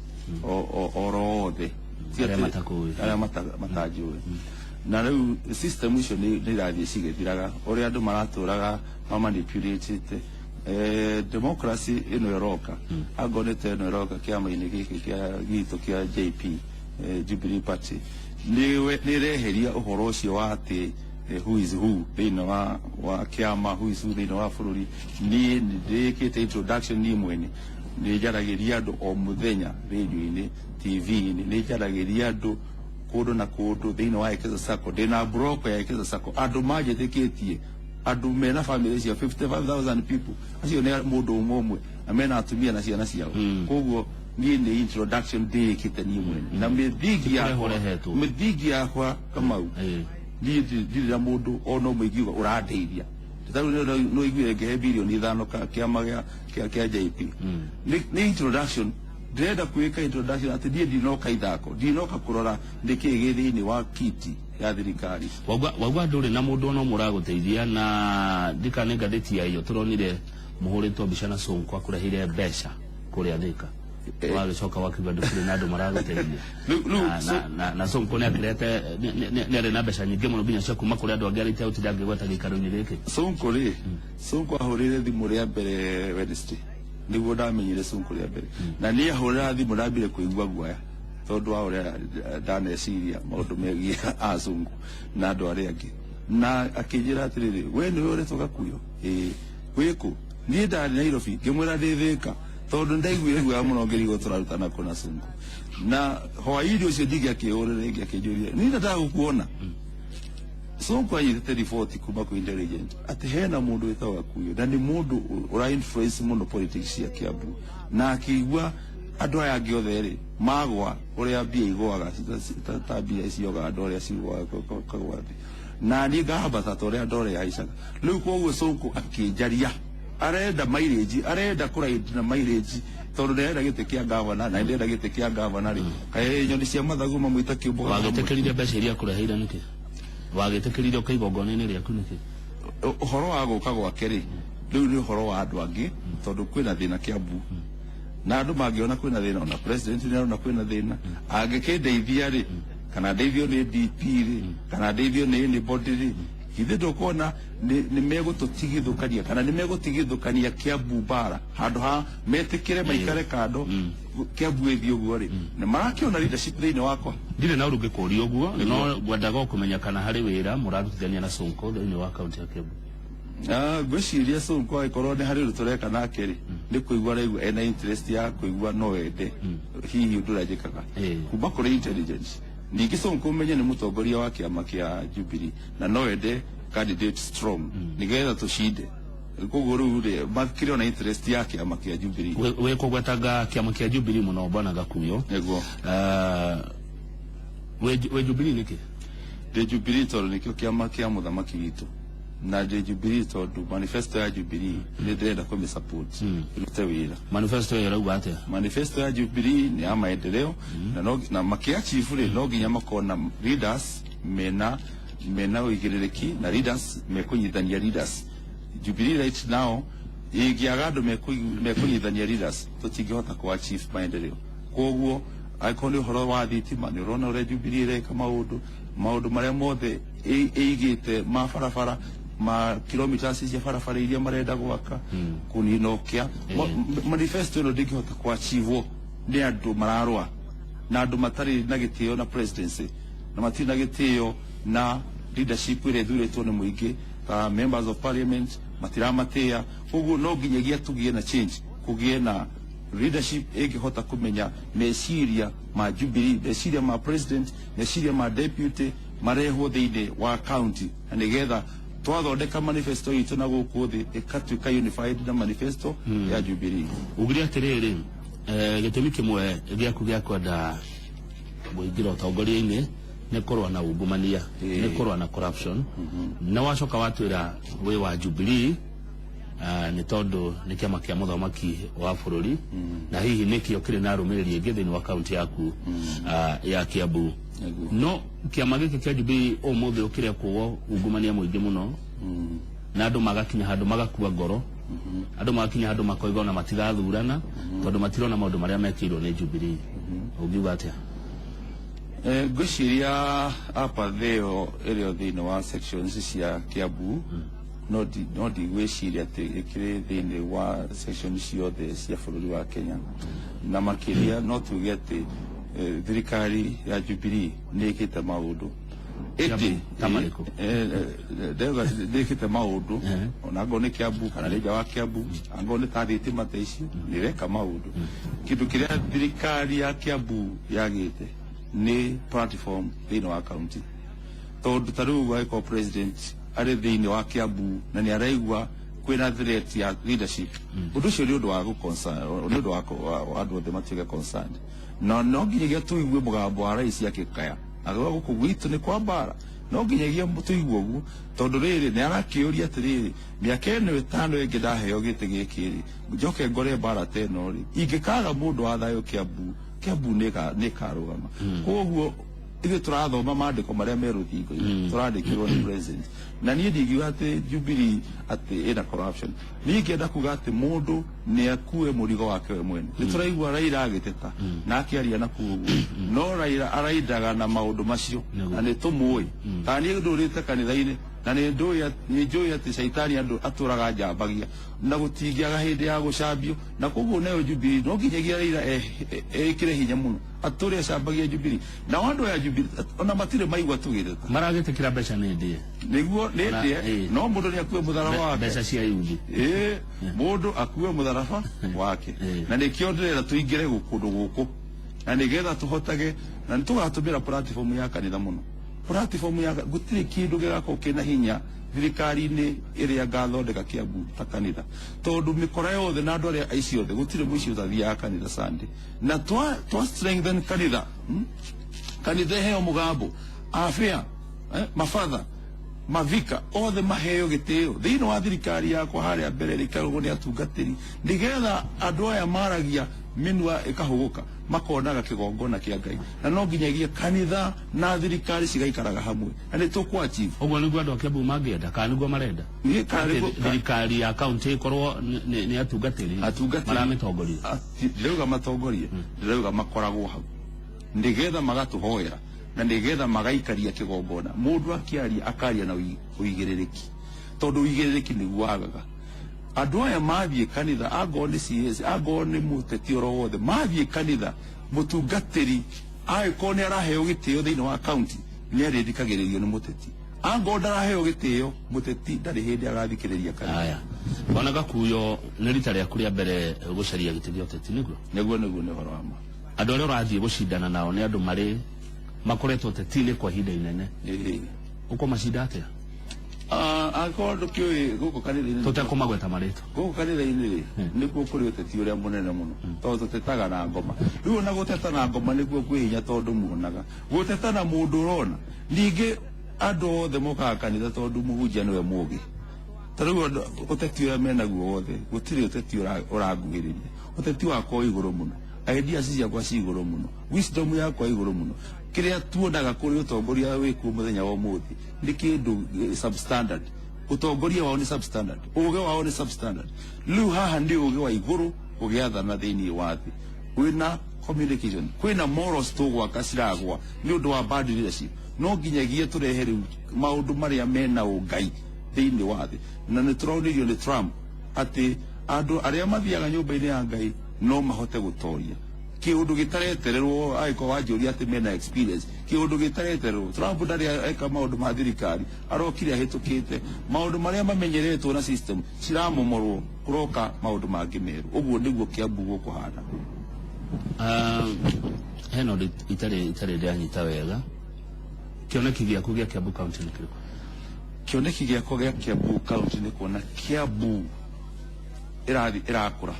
oro othe. Ti Arĩa matakũĩ. Arĩa matanjũĩ. Na rĩu system icio nĩ irathiĩ cigĩthiraga, ũrĩa andũ maratũraga mamanipulate democracy ĩno ĩroka. Angorwo nĩ ta ĩno ĩroka kĩama-inĩ gĩkĩ kĩa gitũ kĩa JP, Jubilee Party, nĩ ĩreheria ũhoro ũcio wa atĩ who is who thĩinĩ wa kĩama, who is who thĩinĩ wa bũrũri. Niĩ nĩ ndĩkĩte introduction, niĩ mwene nĩ njaragĩria andũ o mũthenya radio-inĩ, TV-inĩ, nĩ njaragĩria andũ kũndũ na kũndũ thĩinĩ wa Ekeza Sacco. Ndĩna block ya Ekeza Sacco, andũ manjĩtĩkĩtie, andũ mena family cia 55,000 people. Acio nĩ mũndũ ũmwe ũmwe na mena atumia na ciana ciao. Koguo niĩ nĩ introduction ndĩĩkĩte niĩ mwene na mĩthingi Ti kũrehwo yakwa. ũrehetwo. Mĩthingi yakwa, Kamau, niĩ ndirĩ na mũndũ ona ũmwe ingiuga ũrandeithia. Tarĩu no iguire ngĩhe 5 birioni kĩama kĩa JP. Nĩ introduction ndĩrenda kwĩka, introduction atĩ niĩ ndinoka ithako, ndinoka kũrora nĩkĩĩ gĩ thĩinĩ wa kiti ya thirikari. Wauga ndũrĩ na mũndũ ona ũmwe ũragũteithia, na ndikane ngathĩti ya iyo tũronire mũhũrĩtwo mbica na Sonko akũreheire mbeca kũrĩa Thika, wagĩcoka wakiuga ndũkĩrĩ na andũ maragũteithia. Na Sonko nĩ akĩrete, nĩ arĩ na mbeca nyingĩ mũno nginya cia kuma kũrĩ andũ angĩ arĩa iteũtinda ngĩgweta gĩikaro-inĩ gĩkĩ. Sonko rĩ, Sonko ahũrĩre thimũ rĩa mbere Wednesday, nĩguo ndamenyire Sonko rĩa mbere, na niĩ ahũrĩra thimũ ndambire kũigua guoya tondũ wa ũrĩa ndaneciria maũndũ megiĩ azungu na andũ arĩa angĩ, na akĩnjĩra atĩrĩrĩ, "We nĩwe ũretwo Gakuyo?" "Ĩĩ." "Wĩkũ?" "Niĩ ndarĩ Nairobi." Ngĩmwĩra ndĩ Thĩka, tondũ ndaiguire guoya mũno ngĩrigwo tũrarutana kũ na Sonko. Na hwaĩ-inĩ ũcio ndingĩ akĩhũrĩra rĩngĩ akĩnjũria niĩ ndataka gũkuona. Sonko anyitĩte riboti kuma kwĩ intelligence atĩ hena mũndũ wĩtagwo Gakuyo na nĩ mũndũ ũra influence mũno politics cia Kiambu, na akĩigua andũ aya angĩ othe rĩ magwa ũrĩa mbia igũaga ta mbia ciogaga ndore cigũaga kagwa thĩ, na niĩ ngahambata ta ũrĩa ndore yahaicaga rĩu. Koguo Sonko akĩnjaria, arenda mileage, arenda kũride na mileage tondũ ndĩrenda gĩtĩ kĩa gavana, na ndĩrenda gĩtĩ kĩa gavana rĩ, kaĩ nyoni cia mathagu mamwĩta kĩũmbũ. Wagĩtĩkĩrire mbeca iria akũreheire nĩkĩ? Wagĩtĩkĩrire ũka igongona-inĩ rĩaku nĩkĩ? Ũhoro wa gũka gwake rĩ, rĩu nĩ ũhoro wa andũ angĩ, tondũ kwĩna thĩna Kiambu na andũ mangĩona kwĩna thĩna, ona president nĩ arona kwĩna thĩna, angĩkĩndeithia rĩ, kana ndeithio nĩ DP rĩ, kana ndeithio nĩ anybody rĩ, githĩ ndũkuona nĩ megũtũtigithũkania kana nĩ megũtigithũkania Kiambu mbara handũ ha metĩkĩre maikare kando Kiambu ĩthiĩ ũguo rĩ, nĩ marakĩona leadership thĩinĩ wakwa. Ndirĩ na ũndũ ngĩkũria ũguo, no ngwendaga o kũmenya kana harĩ wĩra mũrarutithania na Sonko thĩinĩ wa kaunti ya Kiambu. Ngwĩciria Sonko angĩkorwo nĩ harĩ ũndũ tũreka nake rĩ, nĩ kũigua araigua ena interest ya kũigua no ende hihi ũndũ ũrĩa njĩkaga kuma kũrĩ intelligence. Ningĩ Sonko ũmenye nĩ mũtongoria wa kĩama kĩa Jubilee na no ende candidate strong nĩgetha tũcinde. Koguo rĩu rĩ, makĩrĩ ona interest ya kĩama kĩa Jubilee. Wĩ kũgwetanga kĩama kĩa Jubilee mũno, bwana Gakuyo. Nĩguo. Wĩ Jubilee nĩkĩ? Ndĩ Jubilee tondũ nĩkĩo kĩama kĩa mũthamaki witũ, na ndĩ Jubilee tondũ manifesto ya Jubilee nĩ ndĩrenda kũmĩ support ĩrute wĩra. Manifesto ĩyo ĩrauga atĩa? Manifesto ya Jubilee nĩ ya maendeleo, na no, na makiachieve rĩ, no nginya makorwo na leaders mena ũigĩrĩrĩki na leaders mekũnyitithania leaders. Jubilee right now ĩngĩaga andũ mekũnyitithania leaders, tũtingĩhota ku achieve maendeleo. Koguo angĩkorwo nĩ ũhoro wa thitima, nĩ ũrona ũrĩa Jubilee ĩreka maũndũ marĩa mothe ĩigĩte ma barabara, ma kilometers cia barabara iria marenda gwaka, kũnina ũkĩa. Manifesto ĩno ndĩngĩhota kuachievwo nĩ andũ mararũa na andũ matarĩ na gĩtĩo na presidency, na matirĩ na gĩtĩo na leadership ĩrĩa ĩthurĩtwo nĩ mũingĩ, ta members of parliament matiramatĩa. Koguo no nginyagia tũgĩe na change, kũgĩe na leadership ĩngĩhota kũmenya meciria ma Jubilee, meciria ma president, meciria ma deputy marehwo thĩinĩ wa county, na nĩgetha twathondeka manifesto itũ na gũkũ thĩ ĩkatuĩka unified na manifesto ya Jubilee. Ugire atĩrĩrĩ, gĩtũmi kĩmwe gĩaku gĩa kwenda kũingĩra ũtongoria-inĩ nĩ kũrũa na ungumania, nĩ kũrũa na corruption, na wacoka watwĩra wĩ wa Jubilee nĩ tondũ nĩ kĩama kĩa mũthamaki wa bũrũri, na hihi nĩkĩo kĩrĩ na arũmĩrĩri aingĩ thĩinĩ wa kaunti yaku ya Kiambu. No kĩama gĩkĩ kĩa Jubilee ũmũthĩ ũkĩrekwo ungumania mũingĩ mũno, na andũ magakinya handũ magakua ngoro, andũ magakinya handũ makoiga ona matigathurana tondũ matirona maũndũ marĩa mekĩirwo nĩ Jubilee. Ũngiuga atĩa? Ngwĩciria apathy ĩyo ĩrĩ o thĩinĩ wa sections cia Kiambu, no ndigwĩciria atĩ ĩkĩrĩ thĩinĩ wa section ciothe cia bũrũri wa Kenya. Na makĩria no tuge atĩ thirikari ya Jubilee nĩ ĩkĩte maũndũ, ĩndĩ Ta marĩkũ? Ndauga nĩ ĩkĩte maũndũ, ona angorwo nĩ Kiambu kana nĩ nja wa Kiambu, angorwo nĩ ta thitima ta icio, nĩ ĩreka maũndũ. Kĩndũ kĩrĩa thirikari ya Kiambu yagĩte nĩ platform thĩinĩ wa county, tondũ ta rĩu angĩkorwo president arĩ thĩinĩ wa Kiambu na nĩ araigua kwĩna threat ya leadership, ũndũ ũcio nĩ ũndũ wa gũ nĩ ũndũ wa andũ othe matuĩke concerned, na no nginyagia tũigue mũgambo wa rais akĩkaya agĩuga gũkũ gwitũ nĩ kwa mbara. No nginyagia tũigue ũguo, tondũ rĩrĩ nĩ arakĩũria atĩrĩrĩ, mĩaka ĩno 5 ĩngĩ ndaheo gĩtĩ gĩkĩ rĩ, njoke ngore mbara ta ĩno rĩ, ingĩkaga mũndũ wa thayũ Kiambu, Kiambu nĩ ĩkarũgama. Koguo ithuĩ tũrathoma maandĩko marĩa me rũthingo-inĩ tũrandĩkĩrwo nĩ president, na niĩ ndingiuga atĩ Jubilee atĩ ĩna corruption. Niĩ ingĩenda kuga atĩ mũndũ nĩ akue mũrigo wake we mwene. Nĩ tũraigua Raila agĩteta na akĩaria na kũu ũguo, no Raila araindaga na maũndũ macio na nĩ tũmũĩ. Ta niĩ ndũrĩte kanitha-inĩ na nĩ njũĩ atĩ caitani andũ atũraga njambagia na gũtingĩaga hĩndĩ ya gũcambio, na koguo nayo Jubilee no nginyagia Raila ekĩre hinya mũno atũre acambagia Jubilee. Na andũ aya Jubilee ona matirĩ maigua tũgĩteta, maragĩtĩkĩra mbeca nĩ ndĩe nĩguo nĩ ndĩe, no mũndũ nĩ akue mũtharaba wake, mbeca cia yuthi, mũndũ akue mũtharaba wake. Na nĩkĩo ndĩrera tũingĩre kũndũ gũkũ na nĩgetha tũhotage, na nĩtũgatũmĩra platform ya kanitha mũno. Platform ya gũtirĩ kĩndũ gĩgakorwo kĩna hinya thirikari-inĩ ĩrĩa ngathondeka Kiambu ta kanitha, tondũ mĩkora yothe na andũ arĩa aici othe gũtirĩ mũici ũtathiaga kanitha Sunday. Na twa strengthen kanitha, kanitha ĩheo mũgambo, abĩa, mabatha, mavika othe maheo gĩtĩo thĩinĩ wa thirikari yakwa harĩa mbere rĩikaragwo nĩ atungatĩri, nĩgetha andũ aya maragia mĩnua ĩkahũgũka makonaga kĩgongona kĩa Ngai. Na no nginyagia kanitha na thirikari cigaikaraga hamwe na nĩ tũkũ achieve. Ũguo nĩguo andũ a Kiambu mangĩenda kana nĩguo marenda? Thirikari ya kaunti ĩkorwo nĩ atungatĩri maramĩtongoria. Ndĩrauga matongorie, ndĩrauga makoragwo hau nĩgetha magatũhoera na nĩgetha magaikaria kĩgongona. Mũndũ akĩaria akaria na ũigĩrĩrĩki, tondũ ũigĩrĩrĩki nĩguo wagaga. Andũ aya mathiĩ kanitha, angorwo nĩ CS, angorwo nĩ mũteti oro wothe, mathiĩ kanitha, mũtungatĩri angĩkorwo nĩ araheo gĩtĩo thĩinĩ wa kaunti nĩ arĩthikagĩrĩrio nĩ mũteti, angorwo ndaraheo gĩtĩo mũteti ndarĩ hĩndĩ agathikĩrĩria kanitha. Haya, Bwana Gakuyo, nĩ rita rĩaku rĩa mbere gũcaria gĩtĩ gĩa ũteti nĩguo? Nĩguo, nĩguo, nĩ ũhoro wa ma. Andũ arĩa ũrathiĩ gũcindana nao nĩ andũ marĩ makoretwo ũteti-inĩ kwa ihinda inene. Ũkũmacinda atĩa? Angĩkorwo ndũkĩũĩ gũkũ kanitha-inĩ, tũtekũmagweta marĩtwa, gũkũ kanitha-inĩ rĩ nĩkuo kũrĩ ũteti ũrĩa mũnene mũno, tondũ tũtetaga na ngoma. Rĩu ona gũteta na ngoma nĩkuo kwĩ hinya, tondũ muonaga gũteta na mũndũ ũrona. Ningĩ andũ othe mokaga kanitha tondũ mũhunjia nĩwe mũũgĩ. Ta rĩu ũteti ũrĩa menaguo wothe, gũtirĩ ũteti ũranguhĩrĩria. Ũteti wakwa wĩ igũrũ mũno, ideas ciakwa ci igũrũ mũno, wisdom yakwa igũrũ mũno. Kĩrĩa tuonaga kũrĩ ũtongoria wĩkuo mũthenya wa ũmũthĩ nĩ kĩndũ substandard. Ũtongoria wao nĩ substandard, ũgĩ wao nĩ substandard. Rĩu haha nĩ ũgĩ wa igũrũ ũgĩathana thĩinĩ wa thĩ, kwĩna communication, kwĩna morals tũgwaka ciragwa nĩ ũndũ wa bad leadership. No nginyagia tũrehe rĩu maũndũ marĩa mena ũngai thĩinĩ wa thĩ. Na nĩ tũraunirio nĩ Trump atĩ andũ arĩa mathiaga nyũmba-inĩ ya Ngai no mahote gũtoria kĩũndũ gĩtaretererwo. Angĩkorwo wanjũria atĩ mena experience, kĩũndũ gĩtaretererwo, Trump ndarĩ eka maũndũ ma thirikari, arokire ahĩtũkĩte maũndũ marĩa mamenyeretwo na system ciramomorwo, kũroka maũndũ mangĩ merũ. Ũguo nĩguo Kiambu gũkũhana. Hena ũndũ itarĩ ndĩranyita wega. Kĩoneki gĩaku gĩa Kiambu County nĩ kĩrĩkũ? Kĩoneki gĩakwa gĩa Kiambu County nĩ kuona Kiambu ĩrathiĩ ĩrakũra.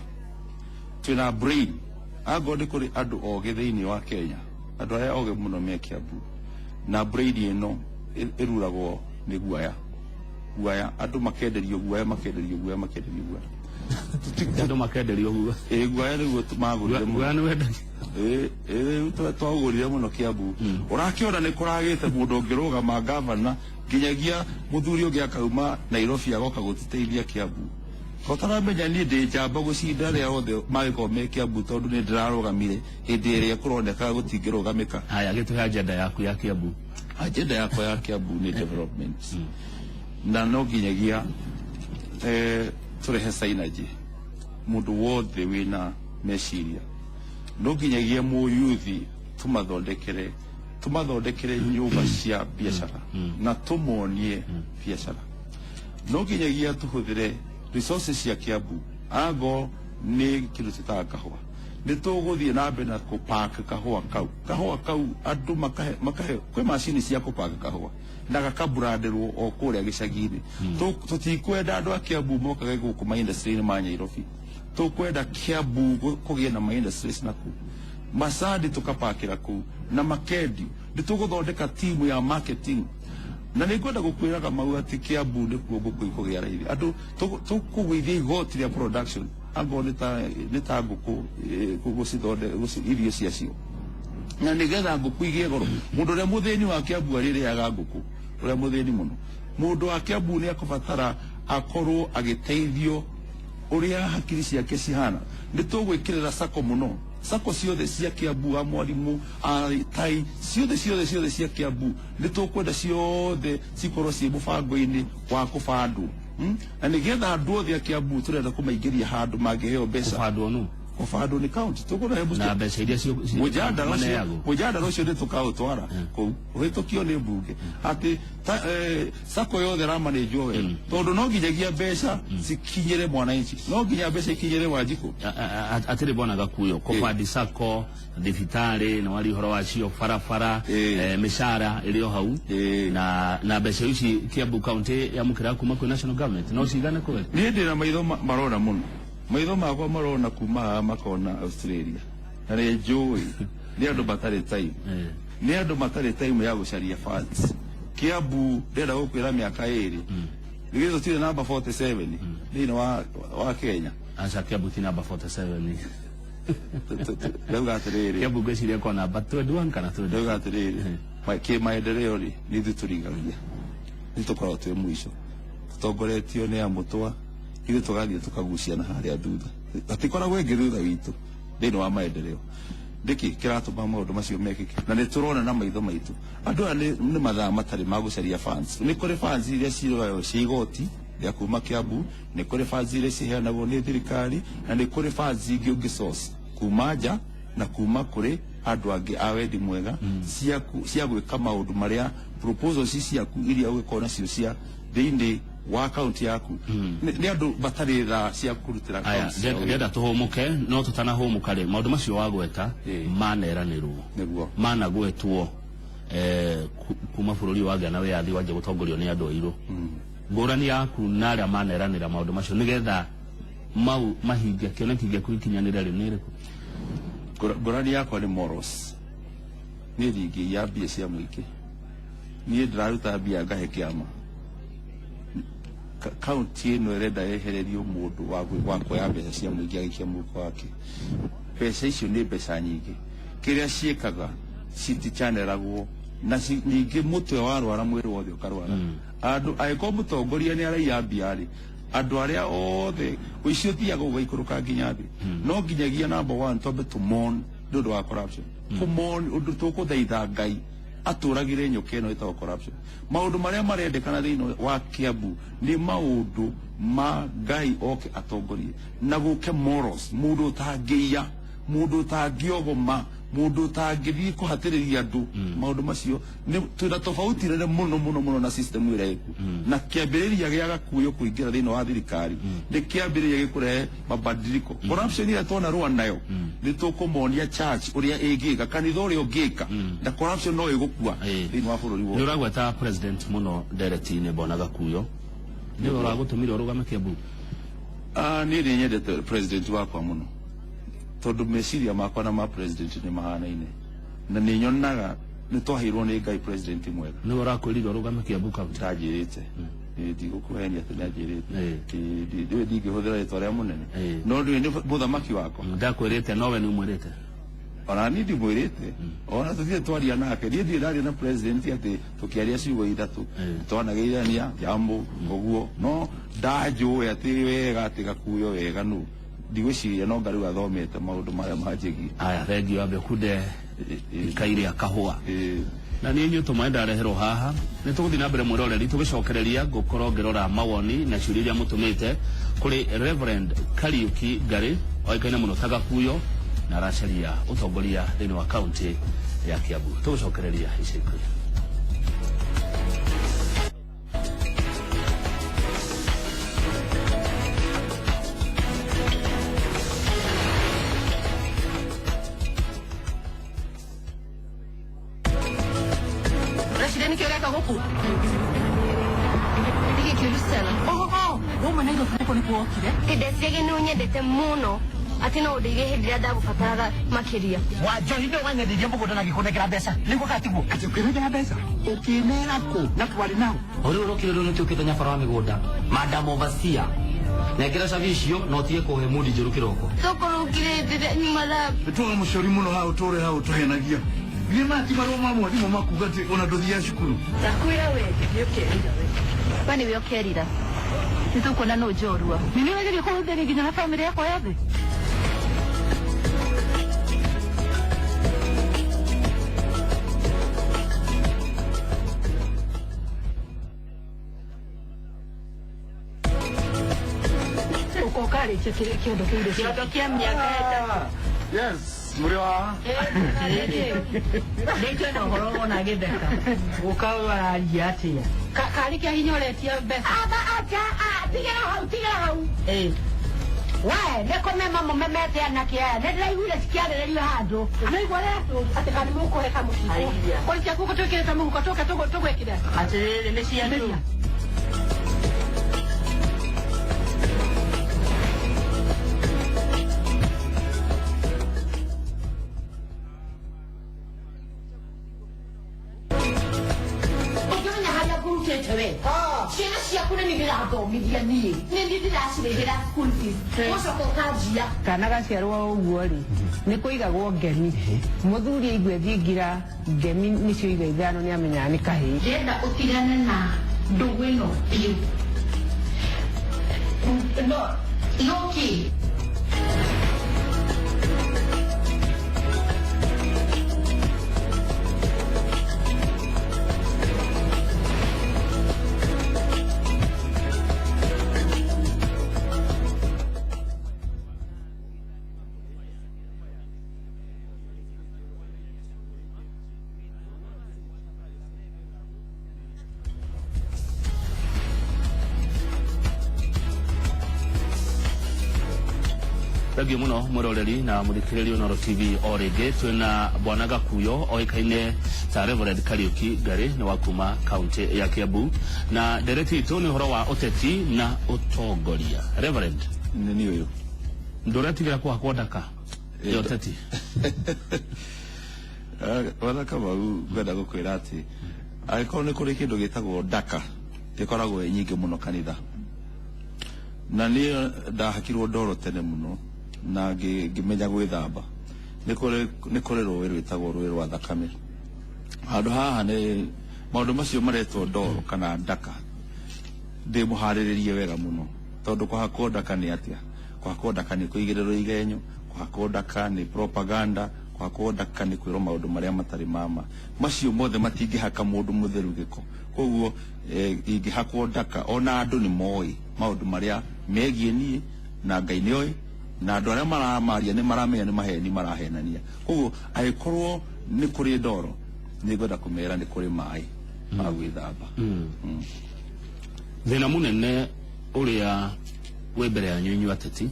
Twĩna brain, angorwo nĩ kũrĩ andũ ogĩ thĩinĩ wa Kenya, andũ arĩa ogĩ mũno me Kiambu, na brain ĩno ĩruragwo nĩ guaya. Guaya, andũ makenderio guaya, makenderio guaya, makenderio guaya. Andũ makenderio guaya. Ĩ guaya nĩguo magũrire mũno. Guaya nĩ wendagia. Ĩ twagũrire mũno Kiambu. Ũrakĩona nĩ kũragĩte mũndũ ũngĩrũgama gavana, nginyagia mũthuri ũngĩ akauma Nairobi agoka gũtũteithia Kiambu. Ũtaramenya niĩ ndĩ njamba gũcinda arĩa othe mangĩkorwo me Kiambu, tondũ nĩ ndĩrarũgamire hĩndĩ ĩrĩa kũroneka gũtingĩrũgamĩka. Haya, gĩtũhe agenda yaku ya Kiambu. Agenda yakwa ya Kiambu nĩ development, na no nginyagia tũrehe synergy. Mũndũ wothe wĩna meciria no nginyagia mũyuthi tũmathondekere nyũmba cia biacara na tũmonie biacara. No nginyagia tũhũthĩre resources cia Kiambu. Ango nĩ kĩndũ twĩtaga kahũa, nĩ tũgũthiĩ na mbere na kũpack kahũa kau. Kahũa kau andũ makahe kwĩ macini cia kũpack kahũa na gakabrandĩrwo o kũrĩa gĩcagi-inĩ. Tũtikwenda andũ a Kiambu mokage gũkũ ma industry-inĩ ma Nairobi, tũkwenda Kiambu kũgĩe na ma industries na kũu macani tũkapakĩra kũu na makendio. Nĩ tũgũthondeka timu ya marketing. Na nĩ ngwenda gũkwĩraga mau atĩ Kiambu nĩkuo ngũkũ ikũgĩa raithi. Andũ tũkũgũithia igoti rĩa production angorwo nĩ ta ngũkũ gũcithonde irio ciacio, na nĩgetha ngũkũ igĩe goro. Mũndũ ũrĩa mũthĩni wa Kiambu arĩrĩaga ngũkũ, ũrĩa mũthĩni mũno, mũndũ wa Kiambu nĩ akũbatara akorwo agĩteithio ũrĩa hakiri ciake cihana. Nĩ tũgwĩkĩrĩra sako mũno, sako ciothe cia Kiambu, a mwarimu, a tai, ciothe ciothe ciothe cia Kiambu nĩ tũkwenda ciothe cikorwo ciĩ mũbango-inĩ wa kũbandwo. Na nĩgetha andũ othe a Kiambu tũrenda kũmaingĩria handũ mangĩheo mbeca. Kũbandwo nũ? Kũbandwo nĩ county, tũkũrehe na mbeca iria mũjadala ũcio, maneagwo. Mũjadala ũcio nĩ tũkaũtwara kũu ũhĩtũkio nĩ mbunge atĩ sako yothe ĩramanĩnjwo wega, tondũ no nginyagia mbeca cikinyĩre mwananchi, no nginya mbeca ikinyĩre Wanjikũ. Atĩrĩ bwana Gakuyo, kũbandi sako, thibitarĩ na wari ũhoro wacio, barabara, mĩcara ĩrĩ o hau, na mbeca ici Kiambu County yamũkĩra kuma kwĩ national government no cigane kweli? Niĩ ndĩna maitho marona mũno, maitho makwa marona kuma haha makona Australia, na nĩ njũĩ nĩ andũ matarĩ time, nĩ andũ matarĩ time ya gũcaria funds. Kiambu ndĩrenda gũkwĩra mĩaka 2 nĩgetha tũtirĩ namba 47 thĩinĩ wa Kenya. Aca, Kiambu ti namba 47. Ndauga atĩrĩrĩ, Kiambu ngwĩciria kwa namba 21 kana 20. Ndauga atĩrĩrĩ, kĩmaendeleo rĩ, nĩ ithuĩ tũrigagia, nĩ tũkoragwo twĩ mũico, tũtongoretio nĩ amũtwa, ithuĩ tũgathiĩ tũkagucia na harĩa thutha, hatikoragwo ĩngĩ thutha witũ thĩinĩ wa maendeleo. Nĩkĩ kĩratũma maũndũ macio mekĩke? Na nĩ tũrona na maitho maitũ andũ aya nĩ mathaa matarĩ ma gũcaria funds. Nĩ kũrĩ funds iria ciroywo cia igoti rĩa kuma Kiambu, nĩ kũrĩ funds iria ciheanagwo nĩ thirikari, na nĩ kũrĩ funds ingĩ ũngĩ source kuma nja na kuma kũrĩ andũ angĩ a wendi mwega cia gwĩka maũndũ marĩa proposals ciaku iria ũgĩkorwo nacio cia thĩinĩ wa kaunti yaku. Nĩ andũ matarĩ thaa cia kũrutĩra Aya, kaunti ciao wĩra. Ndĩrenda tũhũmũke, no tũtanahũmũka rĩ, maũndũ macio wagweta maneranĩrwo, Nĩguo. managwetwo kuma bũrũri wagĩa na wĩyathi wanjia gũtongorio nĩ andũ airũ. Ngũrani yaku na arĩa maneranĩra maũndũ macio nĩgetha mau mahinge, kĩoneki gĩaku gĩkinyanĩre rĩ, nĩ ĩrĩkũ? Ngũrani yakwa nĩ morals. Niĩ ndingĩiya mbia cia mũingĩ, niĩ ndĩraruta mbia ngahe kĩama. Kaunti ĩno ĩrenda yehererio mũndũ wa kuoya mbeca cia mũingĩ agĩikia mũhuko wake. Mbeca icio nĩ mbeca nyingĩ, kĩrĩa ciĩkaga citichanelagwo na ningĩ mũtwe warwara mwĩrĩ wothe ũkarwara. Andũ angĩkorwo mũtongoria nĩ araiya mbia rĩ, andũ arĩa othe ũici ũthiaga ũgaikũrũka nginya thĩ. No nginyagia number one twambe tũmon nĩ ũndũ wa corruption, kũmon ũndũ tũkũthaitha Ngai atũragire nyoka ĩno ĩtagwo corruption. Maũndũ marĩa marendekana thĩinĩ wa Kiambu nĩ maũndũ ma Ngai oke atongorie na gũke morals, mũndũ ũtangĩiya, mũndũ ũtangĩogoma, mũndũ ũtangĩthiĩ kũhatĩrĩria andũ. Maũndũ macio nĩ twĩna tofauti nene mũno mũno mũno na system ĩrĩa ĩkuo, na kĩambĩrĩria gĩa Gakuyo kũingĩra thĩinĩ wa thirikari nĩ kĩambĩrĩria gĩkũrehe mabadiliko. Corruption ĩrĩa twanarũa nayo, nĩ tũkũmonia church ũrĩa ĩngĩka, kanitha ũrĩa ũngĩka, na corruption no ĩgũkua thĩinĩ wa bũrũri Nĩ wothe. ũragweta president mũno ndereti-inĩ, bwana Gakuyo, nĩwe ũragũtũmire ũrũgame Kiambu? Ah, niĩ nĩ nyendete president wakwa mũno, tondũ meciria makwa na ma president nĩ mahanaine, na nĩ nyonaga nĩ twaheirwo nĩ Ngai president mwega. Nĩwe ũrakwĩrire ũrũgame Kiambu County? Ndanjĩrĩte, ndigũkũhenia atĩ nĩanjĩrĩte. Ndiũĩ, ndingĩhũthĩra rĩtwa rĩa mũnene, no ndiũĩ nĩ mũthamaki wakwa. Ndakwĩrĩte nowe nĩ ũmwĩrĩte? Ona niĩ ndimwĩrĩte, ona tũtirĩ twaria nake. Niĩ ndirĩ ndaria na president atĩ tũkĩaria ciugo ithatũ, twanageithania jambo ũguo, no ndanjũĩ atĩ wega atĩ Gakuyo wega nũ, ndigwĩciria no ngarĩu athomete maũndũ marĩa manjĩgie. Aya, thengio, ambe ũkunde ikai rĩa kahũa. Na niĩ inyuĩ tũmaĩ ndareherwo haha, nĩ tũgũthiĩ na mbere mwĩroreri, tũgĩcokereria ngũkorwo ngĩrora mawoni na ciũria iria mũtũmĩte kũrĩ Reverend Kariuki Ngari, oĩkaine mũno ta Gakuyo, na aracaria ũtongoria thĩinĩ wa kaunti ya Kiambu. Tũgũcokereria ica ikuhĩ. Rashida, nĩkĩ ũreka gũkũ? Nĩkĩ kĩũru sana? Oho, wauma Nairobi gũkũ nĩkuo wokire? Ndĩndeciragia nĩ ũnyendete mũno. Atĩ no ũndeithie hĩndĩ ĩrĩa ndagũbataraga makĩria. Wanjohi nĩ wanyendeirie mũgũnda na gĩkũnengera mbeca nĩguo gatiguo. Atĩ ũkĩnengera mbeca ũkĩnera kũ na twarĩ nao. Rĩu ũrokire rĩu nĩtuĩkĩte nyabara wa mĩgũnda. Madam Overseer. Nengera cabi icio na ũtige kũhe mundi njũru kĩroko. Tokorwo ũkirĩte rĩrĩa nyuma thambia. Tũra mũcori mũno hau tũre hau tũhenagia. Githĩ maya ti marũa ma mwarimũ makuga atĩ ona ndũthiaga cukuru. Ndakwĩra we nĩ ũkerira we. We nĩwe ũkerira. Nĩ tũkuona nũ njorua. Nĩ nĩ ũrageria kũhũthĩria nginya na bamĩrĩ yakwa yothe. Ũkarĩkia kĩondo kĩa irio. Kĩondo kĩa mĩaka ĩtatũ. Yes, mũrĩ wa Nĩkĩo na ũhoro wona gĩtheka. Gũka ũyũ araria atĩa? Karĩ kĩa hinya ũretia mbeca. Aba acha a tigera hau tigera hau. Ĩ. We nĩ kũmema mũmemete anake aya nĩ ndĩraiguire cikĩarĩrĩrio handũ. Nĩigua ũrĩa atĩ kana mũkũhe kamũciko. Aiya. Kũrĩ ciaku tũkĩrĩte mũhuko tũke tũgwĩkĩre. Atĩrĩrĩ nĩ cia ndũ. Ũngĩmenya harĩa ngũrutĩte we. Ciana ciaku nĩ niĩ ndĩrathomithia niĩ. Nĩ niĩ ndĩracirĩhĩra school fees. Ũgacoka ũkanjia. Kana gaciarwo ũguo rĩ nĩ kũigagwo ngemi mũthuri aigue thingira ngemi nĩcio iga ithano nĩ amenyaga nĩ kahĩĩ. Ndĩrenda ũtigane na ndũgũ ĩno biũ. No no kĩ? Thengio muno mwiroreri na muthikiriria Inooro TV o ringi twina bwana Gakuyo oikaine ta Reverend Kariuki Ngari ni wa kuma kaunti ya Kiambu na ndereti itu ni uhoro wa uteti na utongoria. Reverend nĩ niĩ ũyũ ndũretigira kũhakwo ndaka ya ũteti? Bwana Kamau ngwenda gũkwĩra atĩ angĩkorwo nĩ kũrĩ kĩndũ gĩtagwo ndaka ĩkoragwo ĩ nyingĩ mũno kanitha na niĩ ndahakirwo ndoro tene mũno na ngĩmenya gwĩthamba. Nĩ kũrĩ rũĩ rwĩtagwo rũĩ rwa thakame. Handũ haha nĩ maũndũ macio maretwo ndoro kana ndaka ndĩmũharĩrĩrie wega mũno tondũ kũhakwo ndaka nĩ atĩa? Kũhakwo ndaka nĩ kũigĩrĩrwo igenyo, kũhakwo ndaka nĩ propaganda, kũhakwo ndaka nĩ kwĩrwo maũndũ marĩa matarĩ ma ma. Macio mothe matingĩhaka mũndũ mũtheru gĩko. Koguo ingĩhakwo ndaka ona andũ nĩ moĩ maũndũ marĩa megiĩ niĩ na Ngai nĩ oĩ na andũ arĩa maramaria nĩ maramenya nĩ maheni marahenania. Koguo angĩkorwo nĩ kũrĩ ndoro nĩ ngwenda kũmera nĩ kũrĩ maĩ ma gwĩthamba. Thĩna mũnene ũrĩa wĩ mbere yanyu inyuĩ ateti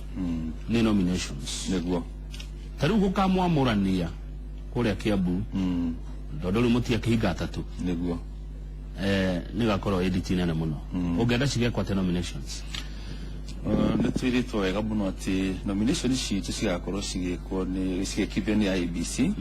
nĩ nominations. Nĩguo. Ta rĩu gũkamwamũrania kũrĩa Kiambu tondũ rĩu mũtiakĩhinga atatũ. Nĩguo. Nĩ gakorwo ĩ nditi nene mũno. Ũngĩenda cigekwo atĩa nominations? Nĩ twĩrĩtwo wega mũno atĩ nomination citũ cigakorwo cigĩkwo nĩ cigĩkithio nĩ IEBC.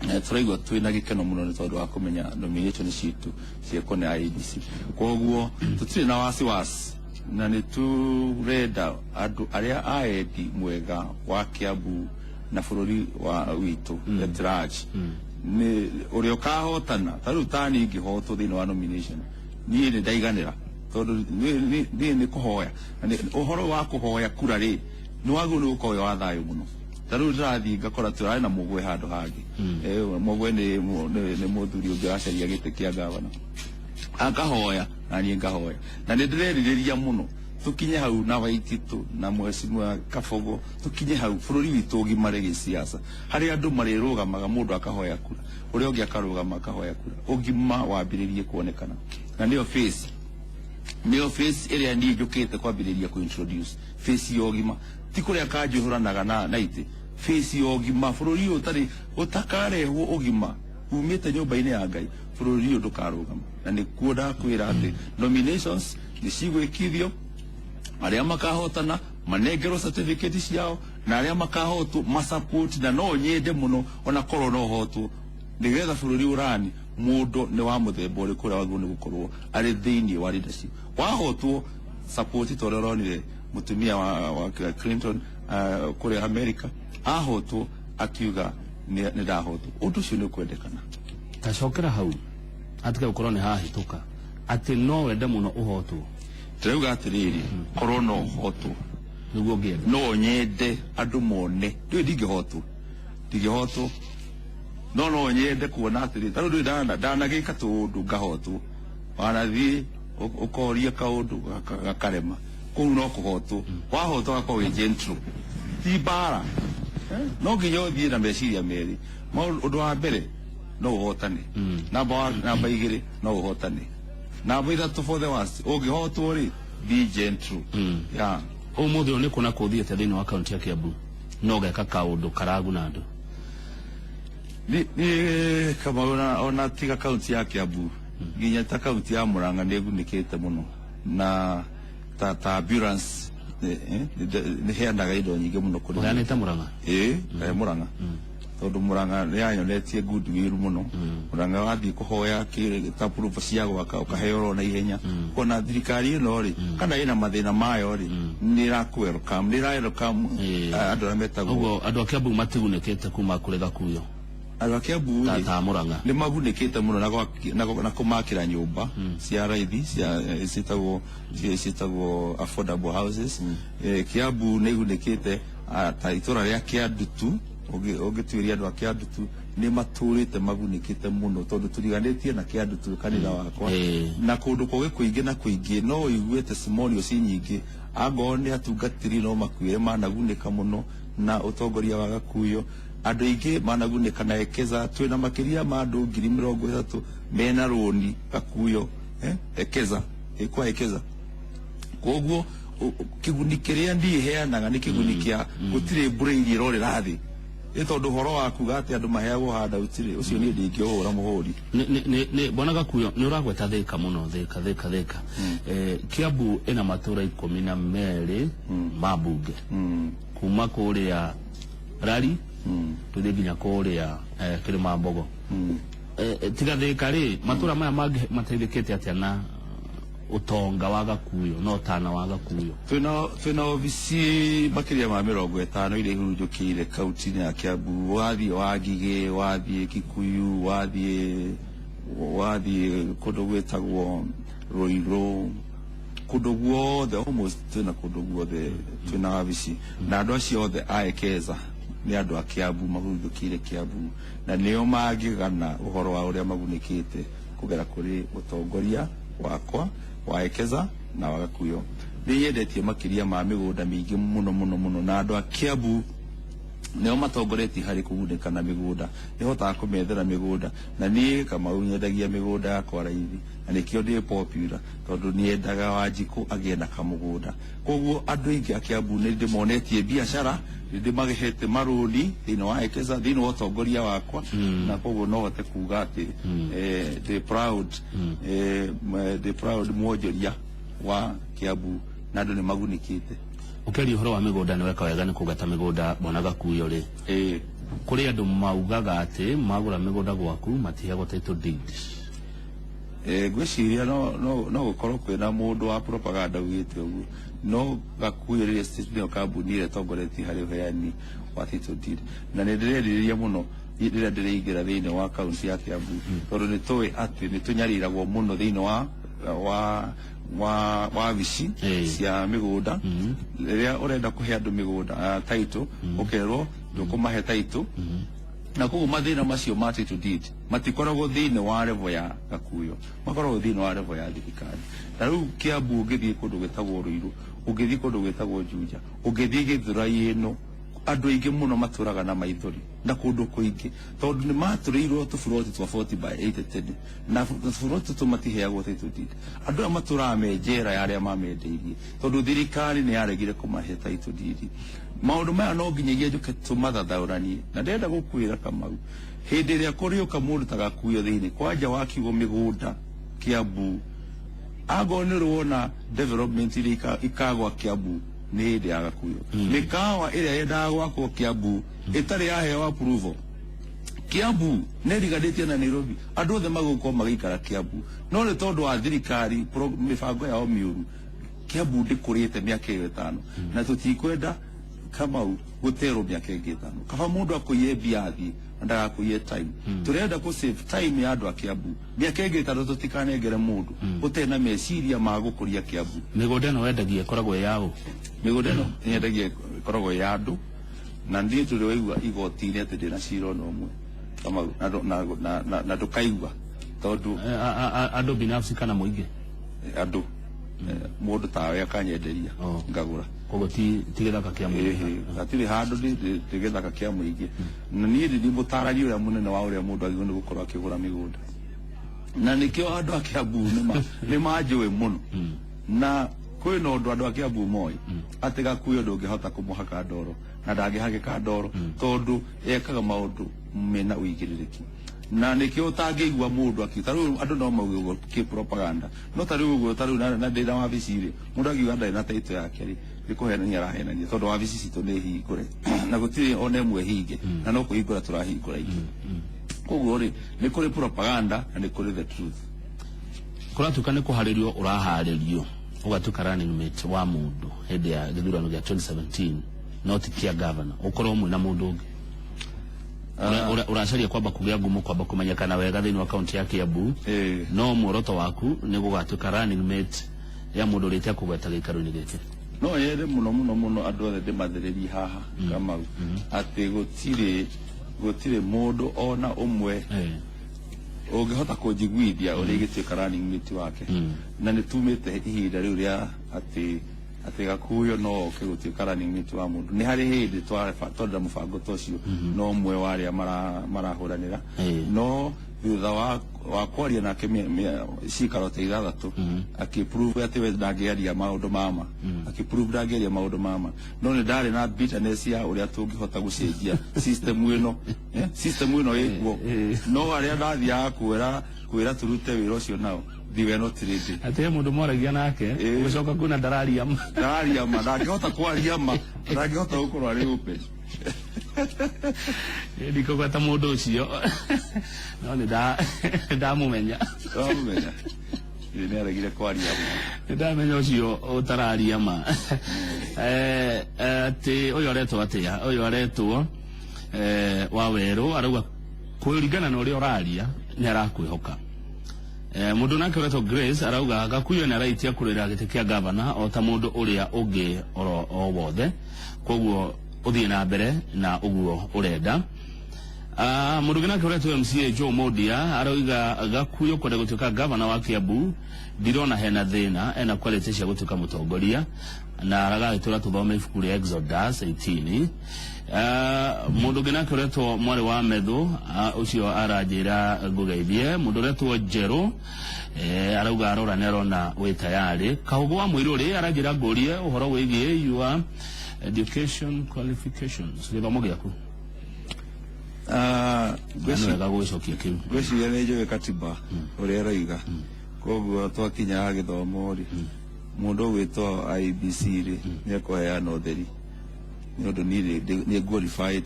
Tũraigua twĩna gĩkeno mũno nĩ tondũ wa kũmenya nomination citũ ciĩkwo nĩ IEBC. Koguo tũtirĩ na wasiwasi na nĩ tũrenda andũ arĩa aendi mwega wa Kiambu na bũrũri wa witũ at large nĩ ũrĩa ũkahotana. Ta rĩu ta niĩ ingĩhotwo thĩinĩ wa nomination niĩ nĩ ndaiganĩra tondũ niĩ nĩ kũhoya. Ũhoro wa kũhoya kura rĩ nĩ wagĩrĩirwo nĩ gũkorwo wĩ wa thayũ mũno. Ta rĩu ndĩrathiĩ ngakora tũrarĩ na mũgwe handũ hangĩ. Mũgwe nĩ mũthuri ũngĩ ũracaria gĩtĩ kĩa gavana. Akahoya na niĩ ngahoya na nĩ ndĩrerirĩria mũno tũkinye hau na Waititu na Mheshimiwa Kabogo tũkinye hau bũrũri witũ ũgimare gĩsiasa harĩa andũ marĩrũgamaga mũndũ akahoya kura ũrĩa ũngĩ akarũgama akahoya kura ũgima wambĩrĩrie kuonekana na nĩyo face ĩrĩa niĩ njũkĩte kwambĩrĩria kũ introduce face ya ũgima ti kũrĩa kanjũ ĩhũranaga na itĩ face ya ũgima bũrũri ũyũ ũtarĩ ũtakarehwo ũgima umĩte nyũmba-inĩ ya Ngai bũrũri ũyũ ndũkarũgama na nĩkuo ndakwĩra atĩ nominations nĩ cigwĩkithio arĩa makahotana manengerwo certificate ciao Na arĩa makahotwo masupport, na no nyende mũno ona korwo no hotwo, nĩgetha bũrũri ũrani mũndũ nĩ wa mũthemba ũrĩkũ ũrĩa wagĩrĩirwo nĩ gũkorwo arĩ thĩinĩ wa leadership. Wahotwo, support, ta ũrĩa ũronire mũtumia wa Clinton kũrĩa America ahotwo akiuga nĩ ndahotwo. Ũndũ ũcio nĩ ũkwendekana. Tacokera hau atige gũkorwo nĩ hahĩtũka atĩ no wende mũno ũhotwo. Ndĩrauga atĩrĩrĩ, korwo no hotwo nĩguo ũngĩenda. No nyende andũ mone ndũĩ ndingĩhotwo, ndingĩhotwo, no nyende kuona atĩrĩ, tarĩu ndũĩ ndanagĩka tũũndũ ngahotwo, wanathiĩ ũkoria kaũndũ gakarema kũu, no kũhotwo. Wahotwo gakorwo wĩ gentle, ti mbara. No nginya ũthiĩ na meciria merĩ. Ũndũ wa mbere no ũhotane, namba 2 no ũhotane, namba 3, for the worst, ũngĩhotwo rĩ, be gentle, yeah. Ũmũthĩ ũyũ nĩ kuona kũthiĩte thĩinĩ wa kaunti ya Kiambu no ũgeka kaũndũ karaguna andũ? Ni kama ona tiga kaunti ya Kiambu, nginya ta kaunti ya Murang'a nĩ ĩgunĩkĩte mũno na ta ambulance nĩ heanaga indo nyingĩ mũno kũrĩ Ũheanĩte Murang'a? Ĩĩ, Murang'a, tondũ Murang'a nĩ yanyonetie goodwill mũno. Murang'a wathiĩ kũhoya ta approval cia gwaka ũkaheo oro na ihenya. Kuona thirikari ĩno rĩ, kana ĩna mathĩna mayo rĩ, nĩ ĩrakũ welcome, nĩ ĩra welcome andũ arĩa metagwo. Ũguo andũ a Kiambu matigunĩkĩte kuma kũrĩ Gakuyo? Andũ a Kiambu ta rĩ, ta Murang'a nĩ magunĩkĩte mũno na kũmakĩra nyũmba cia raithi cia ciĩtagwo affordable houses. Kiambu nĩ igunĩkĩte, ta itũra rĩa Kĩandutu. Ũngĩtuĩria andũ a Kĩandutu nĩ matũrĩte magunĩkĩte mũno, tondũ tũriganĩtie na Kĩandutu kanitha wakwa na kũndũ kũngĩ kũingĩ na kũingĩ. No ũigue testimonials nyingĩ, angorwo nĩ atungatĩri no makuĩre managunĩka mũno na ũtongoria wa Gakuyo. Andũ aingĩ managunĩka na Ekeza. Twĩna makĩria ma andũ 30,000 mena rũni Gakuyo, Ekeza, kwa Ekeza. Koguo kĩguni kĩrĩa ndiĩ heanaga nĩ kĩguni kĩa gũtirĩ mbura iria ĩrorĩra thĩ, ĩ tondũ ũhoro wa kuga atĩ andũ maheagwo handout rĩ, ũcio niĩ ndingĩũhũra mũhũri. Nĩ bwana Gakuyo, nĩ ũragweta Thĩka mũno, Thĩka, Thĩka, Thĩka. Kiambu ĩna matũra 12 ma mbunge, kuma kũrĩa Rari tũthiĩ nginya kũrĩa Kĩrĩma Mbogo. Tiga Thĩka rĩ, matũra maya mangĩ mateithĩkĩte atĩa na ũtonga wa Gakuyo na ũtana wa Gakuyo? Twĩna obici makĩria ma 50 iria ihurunjũkĩire kaunti-inĩ ya Kiambu. Wathiĩ Wangigĩ, wathiĩ Kikuyu, wathiĩ kũndũ gwĩtagwo Ruiru, kũndũ guothe, almost twĩna kũndũ guothe twĩna wabici, na andũ acio othe a Ekeza nĩ andũ a Kiambu mahurunjũkĩire Kiambu, na nĩo mangĩgana ũhoro wa ũrĩa magunĩkĩte kũgera kũrĩ ũtongoria wakwa wa Ekeza na wa Gakuyo. Nĩ nyendetie makĩria ma mĩgũnda mĩingĩ mũno mũno mũno, na andũ a Kiambu nĩo matongoretie harĩ kũgunĩka na mĩgũnda. Nĩhotaga kũmethera mĩgũnda, na niĩ Kamau nyendagia mĩgũnda yakwa raithi, na nĩkĩo ndĩ popular, tondũ nĩendaga Wanjikũ agĩe na kamũgũnda. Koguo andũ aingĩ a Kiambu nĩ ndĩmonetie biacara, nĩ ndĩmahete marũni thĩinĩ wa Ekeza, thĩinĩ wa ũtongoria wakwa, na koguo no hote kuga atĩ ndĩ proud, ndĩ proud mwonjoria wa Kiambu, na andũ nĩ magunĩkĩte. Ũkĩaria ũhoro wa mĩgũnda, nĩ weka wega nĩ kũgata mĩgũnda, bwana Gakuyo rĩ, kũrĩ andũ maugaga atĩ magũra mĩgũnda gwaku matiheagwo title deed. Ngwĩciria no gũkorwo kwĩna mũndũ wa propaganda ugĩte ũguo, no Gakuyo Real Estate nĩyo kambuni ĩrĩa ĩtongoretie harĩ ũheani wa title deed, na nĩ ndĩrerirĩria mũno rĩrĩa ndĩraingĩra thĩinĩ wa kaunti ya Kiambu, tondũ nĩ tũĩ atĩ nĩ tũnyariragwo mũno thĩinĩ wa wabici cia mĩgũnda. Rĩrĩa ũrenda kũhe andũ mĩgũnda title, ũkerwo ndũkũmahe title, na koguo mathĩna macio ma title deed matikoragwo thĩinĩ wa level ya Gakuyo, makoragwo thĩinĩ wa level ya thirikari. Na rĩu Kiambu ũngĩthiĩ kũndũ gwĩtagwo Ruiru, ũngĩthiĩ kũndũ gwĩtagwo Juja, ũngĩthiĩ Gĩthũrai ĩno, andũ aingĩ mũno matũraga na maithori na kũndũ kũingĩ, tondũ nĩ matũrĩirwo tũburoti twa 40 by 80 tene, na tũburoti tũtũ matiheagwo title deed. Andũ aya matũraga me njera ya arĩa mamendeirie, tondũ thirikari nĩ yaregire kũmahe title deed. Maũndũ maya no nginyagia njũke tũmathathaũranie, na ndĩrenda gũkwĩra Kamau, hĩndĩ ĩrĩa kũrĩũka mũndũ ta Gakuyo thĩinĩ kwanja wakiugo mĩgũnda Kiambu, angorwo nĩ ũrĩ wona development iria ikagwa Kiambu. Nĩ hĩndĩ ya Gakuyo. Mĩkawa ĩrĩa yendaga gwakwo Kiambu ĩtarĩ yaheo approval. Kiambu nĩ ĩriganĩtie na Nairobi, andũ othe magũkorwo magĩikara Kiambu, no nĩ tondũ wa thirikari mĩbango yao mĩũru, Kiambu ndĩkũrĩte mĩaka ĩyo 5, na tũtikwenda Kamau gũterwo mĩaka ĩngĩ 5. Kaba mũndũ akũiye mbia athiĩ na ndagakũiye time. Tũrenda kũ save time ya andũ a Kiambu. Mĩaka ĩngĩ 5 tũtikanengere mũndũ ũtarĩ na meciria ma gũkũria Kiambu. Mĩgũnda ĩno wendagia ĩkoragwo ĩ yaũ? Mĩgũnda ĩno nyendagia ĩkoragwo ĩ ya andũ, na niĩ tũrĩ waigua igoti-inĩ atĩ ndĩna cira ona ũmwe, Kamau, na ndũkaigua tondũ Andũ binafsi kana mũingĩ? Andũ, mũndũ tawe akanyenderia ngagũra. Koguo ti gĩthaka kĩa mũingĩ? Ĩhĩ, hatirĩ handũ ndĩ gĩthaka kĩa mũingĩ, na niĩ ndĩ mũtarani ũrĩa mũnene wa ũrĩa mũndũ agĩrĩirwo nĩ gũkorwo akĩgũra mĩgũnda, na nĩkĩo andũ a Kiambu nĩ manjũĩ mũno, na kwĩna ũndũ andũ a Kiambu moĩ atĩ Gakuyo ndũngĩhota kũmũhaka ndoro na ndangĩhakĩka ndoro, tondũ ekaga maũndũ mena ũigĩrĩrĩki, na nĩkĩo ũtangĩigua mũndũ akiuga. Ta rĩu andũ no mauge ũguo kĩ propaganda, no ta rĩu ũguo, ta rĩu na ndĩ na wabici rĩ, mũndũ angiuga ndarĩ na title yake rĩ, nĩ kũhenania arahenania, tondũ wabici citũ nĩ hingũre na gũtirĩ ona ĩmwe hinge, na no kũhingũra tũrahingũra ingĩ. Koguo rĩ, nĩ kũrĩ propaganda na nĩ kũrĩ the truth. Kũratuĩka nĩ kũharĩrio ũraharĩrio ũgatuĩka running mate wa mũndũ hĩndĩ ya gĩthurano gĩa 2017, no ti kĩa governor, ũkorwo mwĩna mũndũ ũngĩ. Ũracaria kwamba kũgĩa ngumo, kwamba kũmenyekana wega thĩinĩ wa kaunti ya Kiambu, no muoroto waku nĩ gũgatuĩka running mate ya mũndũ ũrĩa itekũgweta gĩikaro-inĩ gĩkĩ? No yende mũno mũno mũno andũ othe ndĩmathĩrĩrie haha, Kamau, atĩ gũtirĩ mũndũ ona ũmwe ũngĩhota kũnjiguithia ũrĩa ingĩtuĩka running mate wake, na nĩ tumĩte ihinda rĩu rĩa atĩ Gakuyo no oke gũtuĩka running mate wa mũndũ. Nĩ harĩ hĩndĩ twenda mũbango ta ũcio, no ũmwe wa arĩa marahũranĩra, no thutha wa kwaria nake cikaro ta 6, akĩprove atĩ we ndangĩaria maũndũ mama, akĩprove ndangĩaria maũndũ mama, no nĩ ndarĩ na bitterness ya ũrĩa tũngĩhota gũcenjia system ĩno, system ĩno ĩkuo, no arĩa ndathiaga kwĩra tũrute wĩra ũcio nao, they were not ready. Atĩ he mũndũ mwaragia nake ũgĩcoka kuona ndararia ma. Ndararia ma, ndangĩhota kwaria ma, ndangĩhota gũkorwo arĩ open. Ndikũgweta mũndũ ũcio, no nĩ ndamũmenya. Ndamũmenya. Ĩ, nĩ aregire kwaria ma. Nĩ ndamenya ũcio ũtararia ma. Atĩ ũyũ aretwo atĩa? Ũyũ aretwo Wawerũ, arauga kũringana na ũrĩa ũraria nĩ arakwĩhoka. Mũndũ nake ũretwo Grace arauga Gakuyo nĩ araitia kũrũĩra gĩtĩ kĩa gavana o ta mũndũ ũrĩa ũngĩ oro o wothe, koguo ũthiĩ na mbere na ũguo ũrenda. Mũndũ ũngĩ nake ũretwo MCA Joe Modia arauga Gakuyo kwenda gũtuĩka gavana wa Kiambu ndirona hena thĩna, ena quality cia gũtuĩka mũtongoria, na aragagĩtwĩra tũthome ibuku rĩa Exodus 18. Mũndũ ũngĩ nake ũretwo mwarĩ wa Methu, ũcio aranjĩra ngũgeithie. Mũndũ ũretwo Njerũ, arauga arora nĩ arona wĩ tayarĩ. Kahũgũ wa Mũirũrĩ aranjĩra ngũrie ũhoro wĩgiĩ your education qualifications, gĩthomo gĩaku. Nĩ wega gũgĩcokia kĩu. Ngwĩciria nĩ njũĩ katiba ũrĩa ĩroiga, koguo twakinya gĩthomo rĩ, mũndũ ũgwĩtwo IEBC rĩ, nĩ ekũheana ũtheri, nĩ ũndũ niĩ nĩ qualified,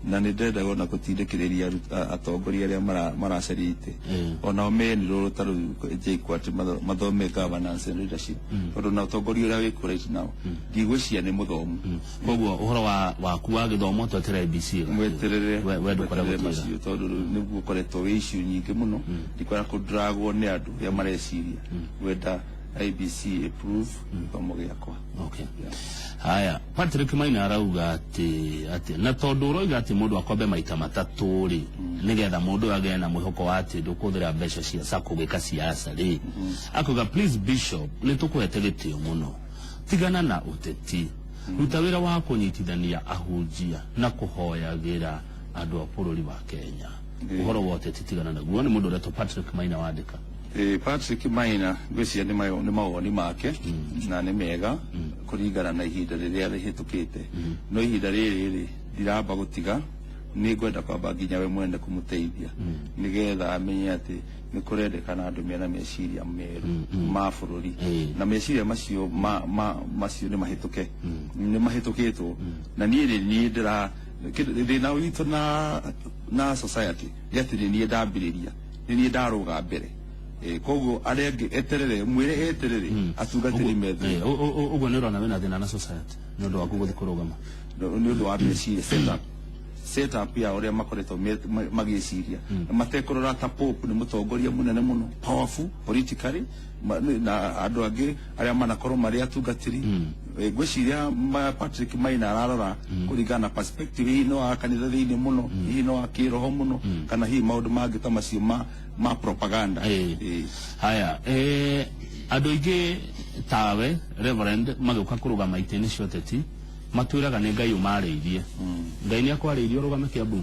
na nĩ ndĩrenda ona gũtindĩkĩrĩria atongoria arĩa maracaria itĩ onao menirwo ta rĩu JKUAT mathome governance and leadership, tondũ na ũtongoria ũrĩa wĩkuo right now ndigwĩciria nĩ mũthomu. Koguo ũhoro waku wa gĩthomo tweterere IEBC. Mweterere. We ndũkwenda mweterere gũtwĩra. Macio, tondũ rĩu nĩguo ũkoretwo wĩ issue nyingĩ mũno, ndikwenda kũdragwo nĩ andũ ũrĩa mareciria, ngwenda IEBC approve gĩthomo gĩakwa. Okay. Haya, Patrick Maina arauga atĩ na tondũ ũroiga atĩ mũndũ akombe maita 3 rĩ, nĩgetha mũndũ ũyũ agĩe na mwĩhoko wa atĩ ndũkũhũthĩra mbeca cia sacco gwĩka siasa rĩ, akauga please Bishop, nĩ tũkũhete gĩtĩo mũno, tigana na ũteti, ruta wĩra wa kũnyitithania ahunjia na kũhoyagĩra andũ a bũrũri wa Kenya. Ũhoro wa ũteti tigana naguo. Nĩ mũndũ ũretwo Patrick Maina wandĩka. Patrick Maina, ngwĩciria nĩ mawoni make na nĩ mega kũringana na ihinda rĩrĩa rĩhĩtũkĩte, no ihinda rĩrĩ rĩ ndiramba gũtiga Nĩ ngwenda kwamba nginya we mwene kũmũteithia nĩgetha amenye atĩ nĩ kũrendekana andũ mena meciria meru ma bũrũri, na meciria macio macio nĩ mahĩtũke, nĩ mahĩtũkĩtwo. Na niĩ rĩ, niĩ ndĩra thĩna witũ na society nĩ atĩ nĩ niĩ ndambĩrĩria, nĩ niĩ ndarũga mbere. Koguo arĩa angĩ eterere, mwĩre eterere atungatĩri methe. Ũguo nĩ ũrona wĩna thĩna na society nĩ ũndũ waku gũthiĩ kũrũgama? Nĩ ũndũ wa meciria, setup ya ũrĩa makoretwo magĩciria matekũrora ta Pope nĩ mũtongoria mũnene mũno, powerful politically, na andũ angĩ arĩa manakorwo marĩ atungatĩri. Ngwĩciria Patrick Maina ararora kũringana na perspective hihi no wa kanitha thĩinĩ mũno, hihi no wa kĩroho mũno, kana hihi maũndũ mangĩ ta macio ma propaganda. Haya, andũ aingĩ tawe Reverend magĩũka kũrũgama itĩ-inĩ cia ũteti matwĩraga nĩ Ngai ũmarĩirie. Ngai nĩ akwarĩirie ũrũgame Kiambu?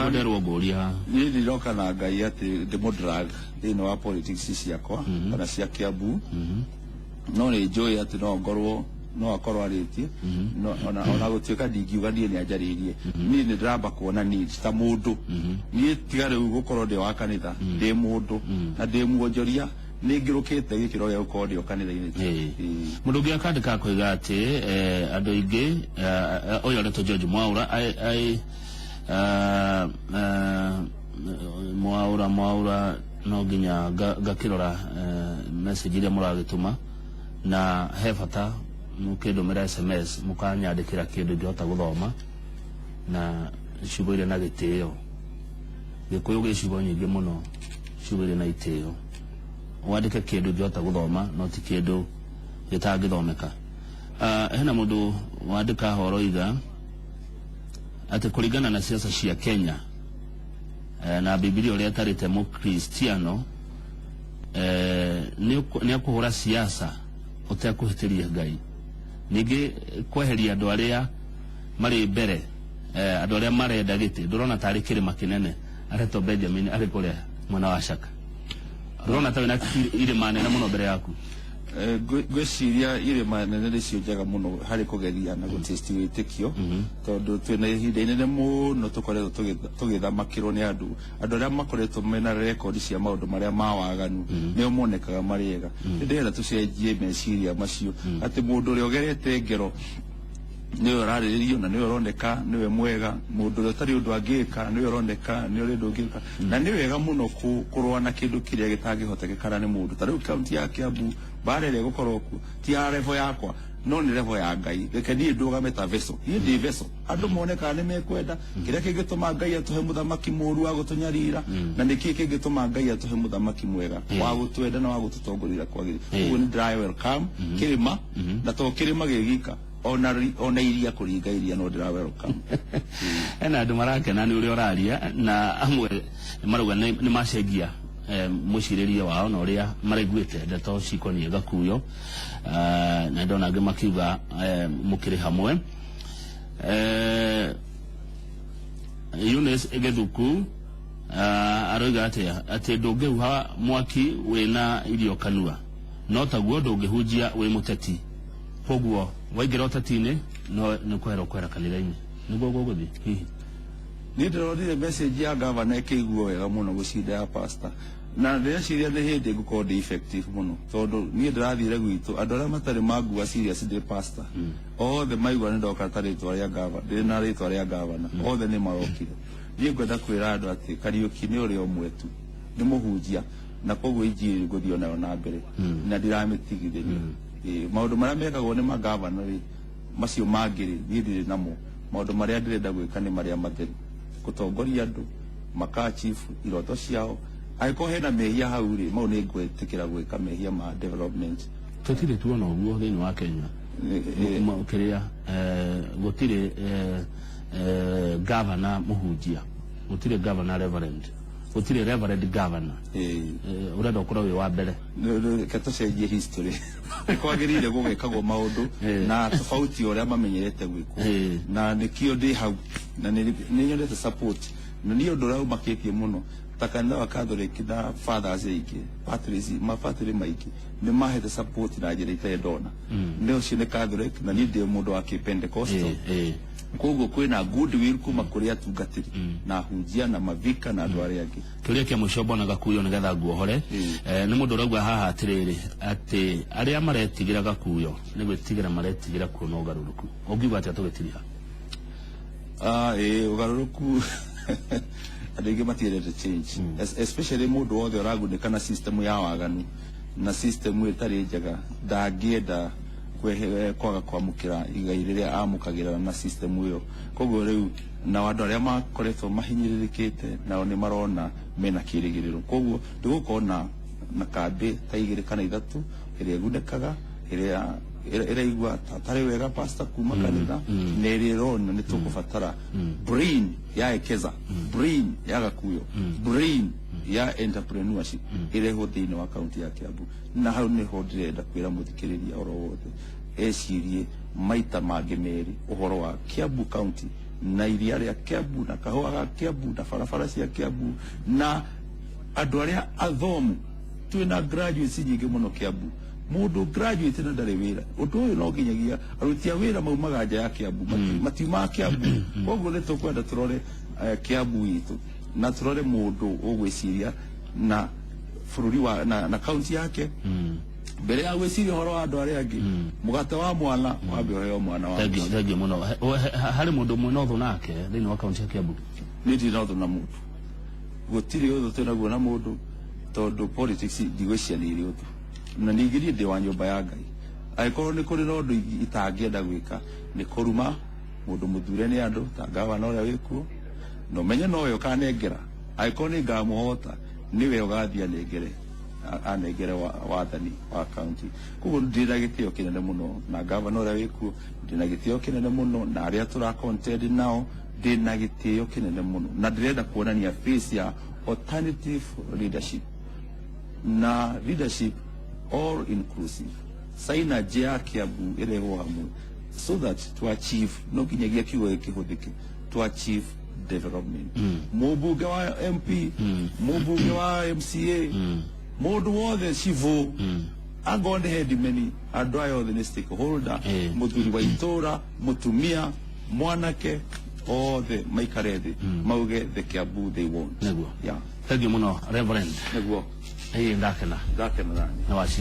Nderwo ngũria haha. Niĩ ndiroka na Ngai atĩ ndĩmũ-drag thĩinĩ wa politics ciakwa kana cia Kiambu, no nĩ njũĩ atĩ no ngorwo no akorwo arĩtie ona gũtuĩka ndingiuga niĩ nĩ anjarĩirie. Niĩ nĩ ndĩramba kuona needs ta mũndũ. Niĩ tiga rĩu gũkorwo ndĩ wa kanitha, ndĩ mũndũ na ndĩ muonjoria, nĩ ngĩrũkĩte gĩkĩro gĩa gũkorwo ndĩ o kanitha-inĩ. Mũndũ ũngĩ akandĩka akoiga atĩ andũ aingĩ, ũyũ aretwo George Mwaura, Mwaura no nginya ngakĩrora message iria mũragĩtũma, na he bata mũkĩndũmĩra SMS mũkanyandĩkĩra kĩndũ ingĩhota gũthoma na ciugo iria na gĩtĩo. Gĩkũyũ gĩ ciugo nyingĩ mũno, ciugo iria na itĩo. Wandĩke kĩndũ ingĩhota gũthoma, no ti kĩndũ gĩtangĩthomeka. Hena mũndũ wandĩka horo iga atĩ kũringana na siasa cia Kenya na Bibilia ũrĩa ĩtarĩte mũkristiano, nĩ akũhũra siasa ũtekũhĩtĩria Ngai. Ningĩ kweheria andũ arĩa marĩ mbere, andũ arĩa marenda gĩtĩ, ndũrona tarĩ kĩrĩma kĩnene? Aretwo Benjamin, arĩ kũrĩa mwena wa Shaka. Ndũrona ta wĩna irĩma nene mũno mbere yaku? Ngwĩciria irĩma nene nĩcio njega mũno harĩ kũgeria na gũtesti wĩtĩkio, tondũ twĩna ihinda inene mũno tũkoretwo tũgĩthamakĩrwo nĩ andũ arĩa makoretwo mena rekondi cia maũndũ marĩa ma waganu, nĩo monekaga marĩ ega. Ndĩrenda tũcenjie meciria macio atĩ mũndũ ũrĩa ũgerete ngero nĩwe ũrarĩrĩrio na nĩwe ũroneka nĩwe mwega, mũndũ ũrĩa ũtarĩ ũndũ angĩka nĩwe ũroneka nĩ ũrĩ ũndũ ũngĩka. Na nĩ wega mũno kũrũa na kĩndũ kĩrĩa gĩtangĩhotekekana nĩ mũndũ. Ta rĩu kaunti ya Kiambu, mbara ĩrĩa ĩgũkorwo kuo ti ya level yakwa, no nĩ level ya Ngai. Reke niĩ ndũgame ta vessel, niĩ ndĩ vessel, andũ mone kana nĩ mekwenda kĩrĩa kĩngĩtũma Ngai atũhe mũthamaki mũũru wa gũtũnyarira, na nĩkĩ kĩngĩtũma Ngai atũhe mũthamaki mwega wa gũtwenda na wa gũtũtongoria kwagĩrĩire. Ũguo nĩ ndĩra welcome kĩrĩma, na to kĩrĩma gĩgika, ona iria, kũringa iria no ndĩra welcome. Hena andũ marakena nĩ ũrĩa ũraria, na amwe marauga nĩ macenjia mũcirĩrie wao na ũrĩa maraiguĩte ndeto cikoniĩ Gakuyo, na ndona angĩ makiuga mũkĩrĩ hamwe. Eunice Gĩthuku aroiga atĩa? Atĩ ndũngĩhuha mwaki wĩna irio kanua, no taguo ndũngĩhunjia wĩ mũteti. Koguo waingĩra ũteti-inĩ no nĩ kwehera ũkwehera kanitha-inĩ, nĩguo gũgũthiĩ hihi? Niĩ ndĩronire message ya gavana ĩkĩiguo wega mũno gũcinda ya pastor, na ndĩreciria nĩ hĩndĩ ngũkorwo ndĩ effective mũno, tondũ niĩ ndĩrathire gwitũ andũ arĩa matarĩ mangua serious ndĩ pastor, othe maigua nĩ ndoka ta rĩtwa rĩa gavana, ndĩ na rĩtwa rĩa gavana, othe nĩ marokire. Niĩ ngwenda kwĩra andũ atĩ Kariũki nĩ ũrĩa ũmwe tu, nĩ mũhunjia, na koguo injiri ngũthiĩ nayo na mbere na ndiramĩtigithĩria. Maũndũ marĩa mekagwo nĩ magavana rĩ, macio mangĩ rĩ, niĩ ndirĩ namo. Maũndũ marĩa ndĩrenda gwĩka nĩ marĩa matheru, gũtongoria andũ maka-achieve iroto ciao. Angĩkorwo hena mehia hau rĩ, mau nĩ ngwĩtĩkĩra gwĩka mehia ma development. Tũtirĩ tuona ũguo thĩinĩ wa Kenya. Kĩrĩa gũtirĩ governor mũhunjia, gũtirĩ governor reverend, gũtirĩ reverend governor. Ũrenda ũkorwo wĩ wa mbere? Reke tũcenjie history. Kwagĩrĩire gũgĩkagwo maũndũ na tofauti ũrĩa mamenyerete gwĩkwo, na nĩkĩo ndĩ hau na nĩ nyendete support. Na niĩ ũndũ ũrĩa ũmakĩtie mũno ta Ta kanitha wa Catholic na fathers aingĩ, patrici, mabatĩrĩ maingĩ nĩ mahete support na njĩra itarĩ ndona. Nĩ ũcio nĩ Catholic na niĩ ndĩ mũndũ wa kĩ-Pentecostal. Koguo kwĩna goodwill kuma kũrĩ atungatĩri na ahunjia na mavika na andũ arĩa angĩ. Kĩũria kĩa mũico mbona Gakuyo nĩgetha nguohore, nĩ mũndũ ũrauga haha atĩrĩrĩ, atĩ arĩa maretigĩra Gakuyo nĩ gwĩtigĩra maretigĩra kuona ũgarũrũku. Ũngiuga atĩa tũgĩtiriha? Ah, ĩĩ, ũgarũrũku, andũ aingĩ matiendete change. Especially mũndũ wothe ũragunĩka na system ya waganu na system ĩtarĩ njega ndangĩenda kwaga kwamũkĩra igai rĩrĩa amũkagĩra na system ĩyo. Koguo rĩu nao andũ arĩa makoretwo mahinyĩrĩrĩkĩte nao nĩ marona mena kĩrĩgĩrĩro. Koguo ndĩgũkorwo na kambĩ ta igĩrĩ kana ithatũ, ĩrĩa ĩgunĩkaga, ĩrĩa ĩraigua tarĩ wega pastor kuma kanitha, na ĩrĩa ĩrona nĩ tũkũbatara brain ya Ekeza, brain ya Gakuyo, brain ya entrepreneurship ĩrehwo thĩinĩ wa kaunti ya Kiambu. Na hau nĩho ndĩrenda kwĩra mũthikĩrĩria oro wothe ecirie maita mangĩ merĩ ũhoro wa Kiambu County na iria rĩa Kiambu na kahũa ga Kiambu na barabara cia Kiambu na andũ arĩa athomu. Twĩna graduates nyingĩ mũno Kiambu. Mũndũ graduate na ndarĩ wĩra, ũndũ ũyũ no nginyagia aruti a wĩra maumaga nja ya Kiambu, matiumaga Kiambu. Koguo nĩ tũkwenda tũrore Kiambu itũ na tũrore mũndũ ũgwĩciria na bũrũri wa na kaunti yake mbere ya gwĩciria ũhoro wa andũ arĩa angĩ. Mũgate wa mwana wambe ũheo mwana wa Thengiũ, mũciĩ. Thengiũ mũno. Harĩ mũndũ ũmwe na ũthũ nake thĩinĩ wa kaunti ya Kiambu? Niĩ ndirĩ na ũthũ na mũndũ, gũtirĩ ũthũ twĩnaguo na mũndũ, tondũ politics ndigwĩciria nĩ irĩ ũthũ. Na ningĩ niĩ ndĩ wa nyũmba ya Ngai. Angĩkorwo nĩ kũrĩ na ũndũ itangĩenda gwĩka nĩ kũruma mũndũ mũthure nĩ andũ ta gavana ũrĩa wĩkuo, na ũmenye nowe ũkanengera. Angĩkorwo nĩ ngamũhota, nĩwe ũgathiĩ anengere anengere wathani wa kaunti. Koguo ndĩ na gĩtĩo kĩnene mũno na gavana ũrĩa wĩkuo, ndĩ na gĩtĩo kĩnene mũno na arĩa tũra contend nao, ndĩ na gĩtĩo kĩnene mũno, na ndĩrenda kuonania face ya alternative leadership na leadership all inclusive synergy ya Kiambu ĩrehwo hamwe so that to achieve, no nginyagia kiugo gĩkĩhũthĩke, to achieve development. Mũmbunge wa MP, mũmbunge wa MCA, mũndũ wothe, civũ, angorwo nĩ headman, andũ aya othe nĩ stakeholder. Mũthuri wa itũra, mũtumia, mwanake, othe maikare thĩ mauge the Kiambu they want. Nĩguo. Yeah. Thengiũ mũno, Reverend. Nĩguo. Ĩĩ, ndakena. Ndakena nani. Nĩ waci.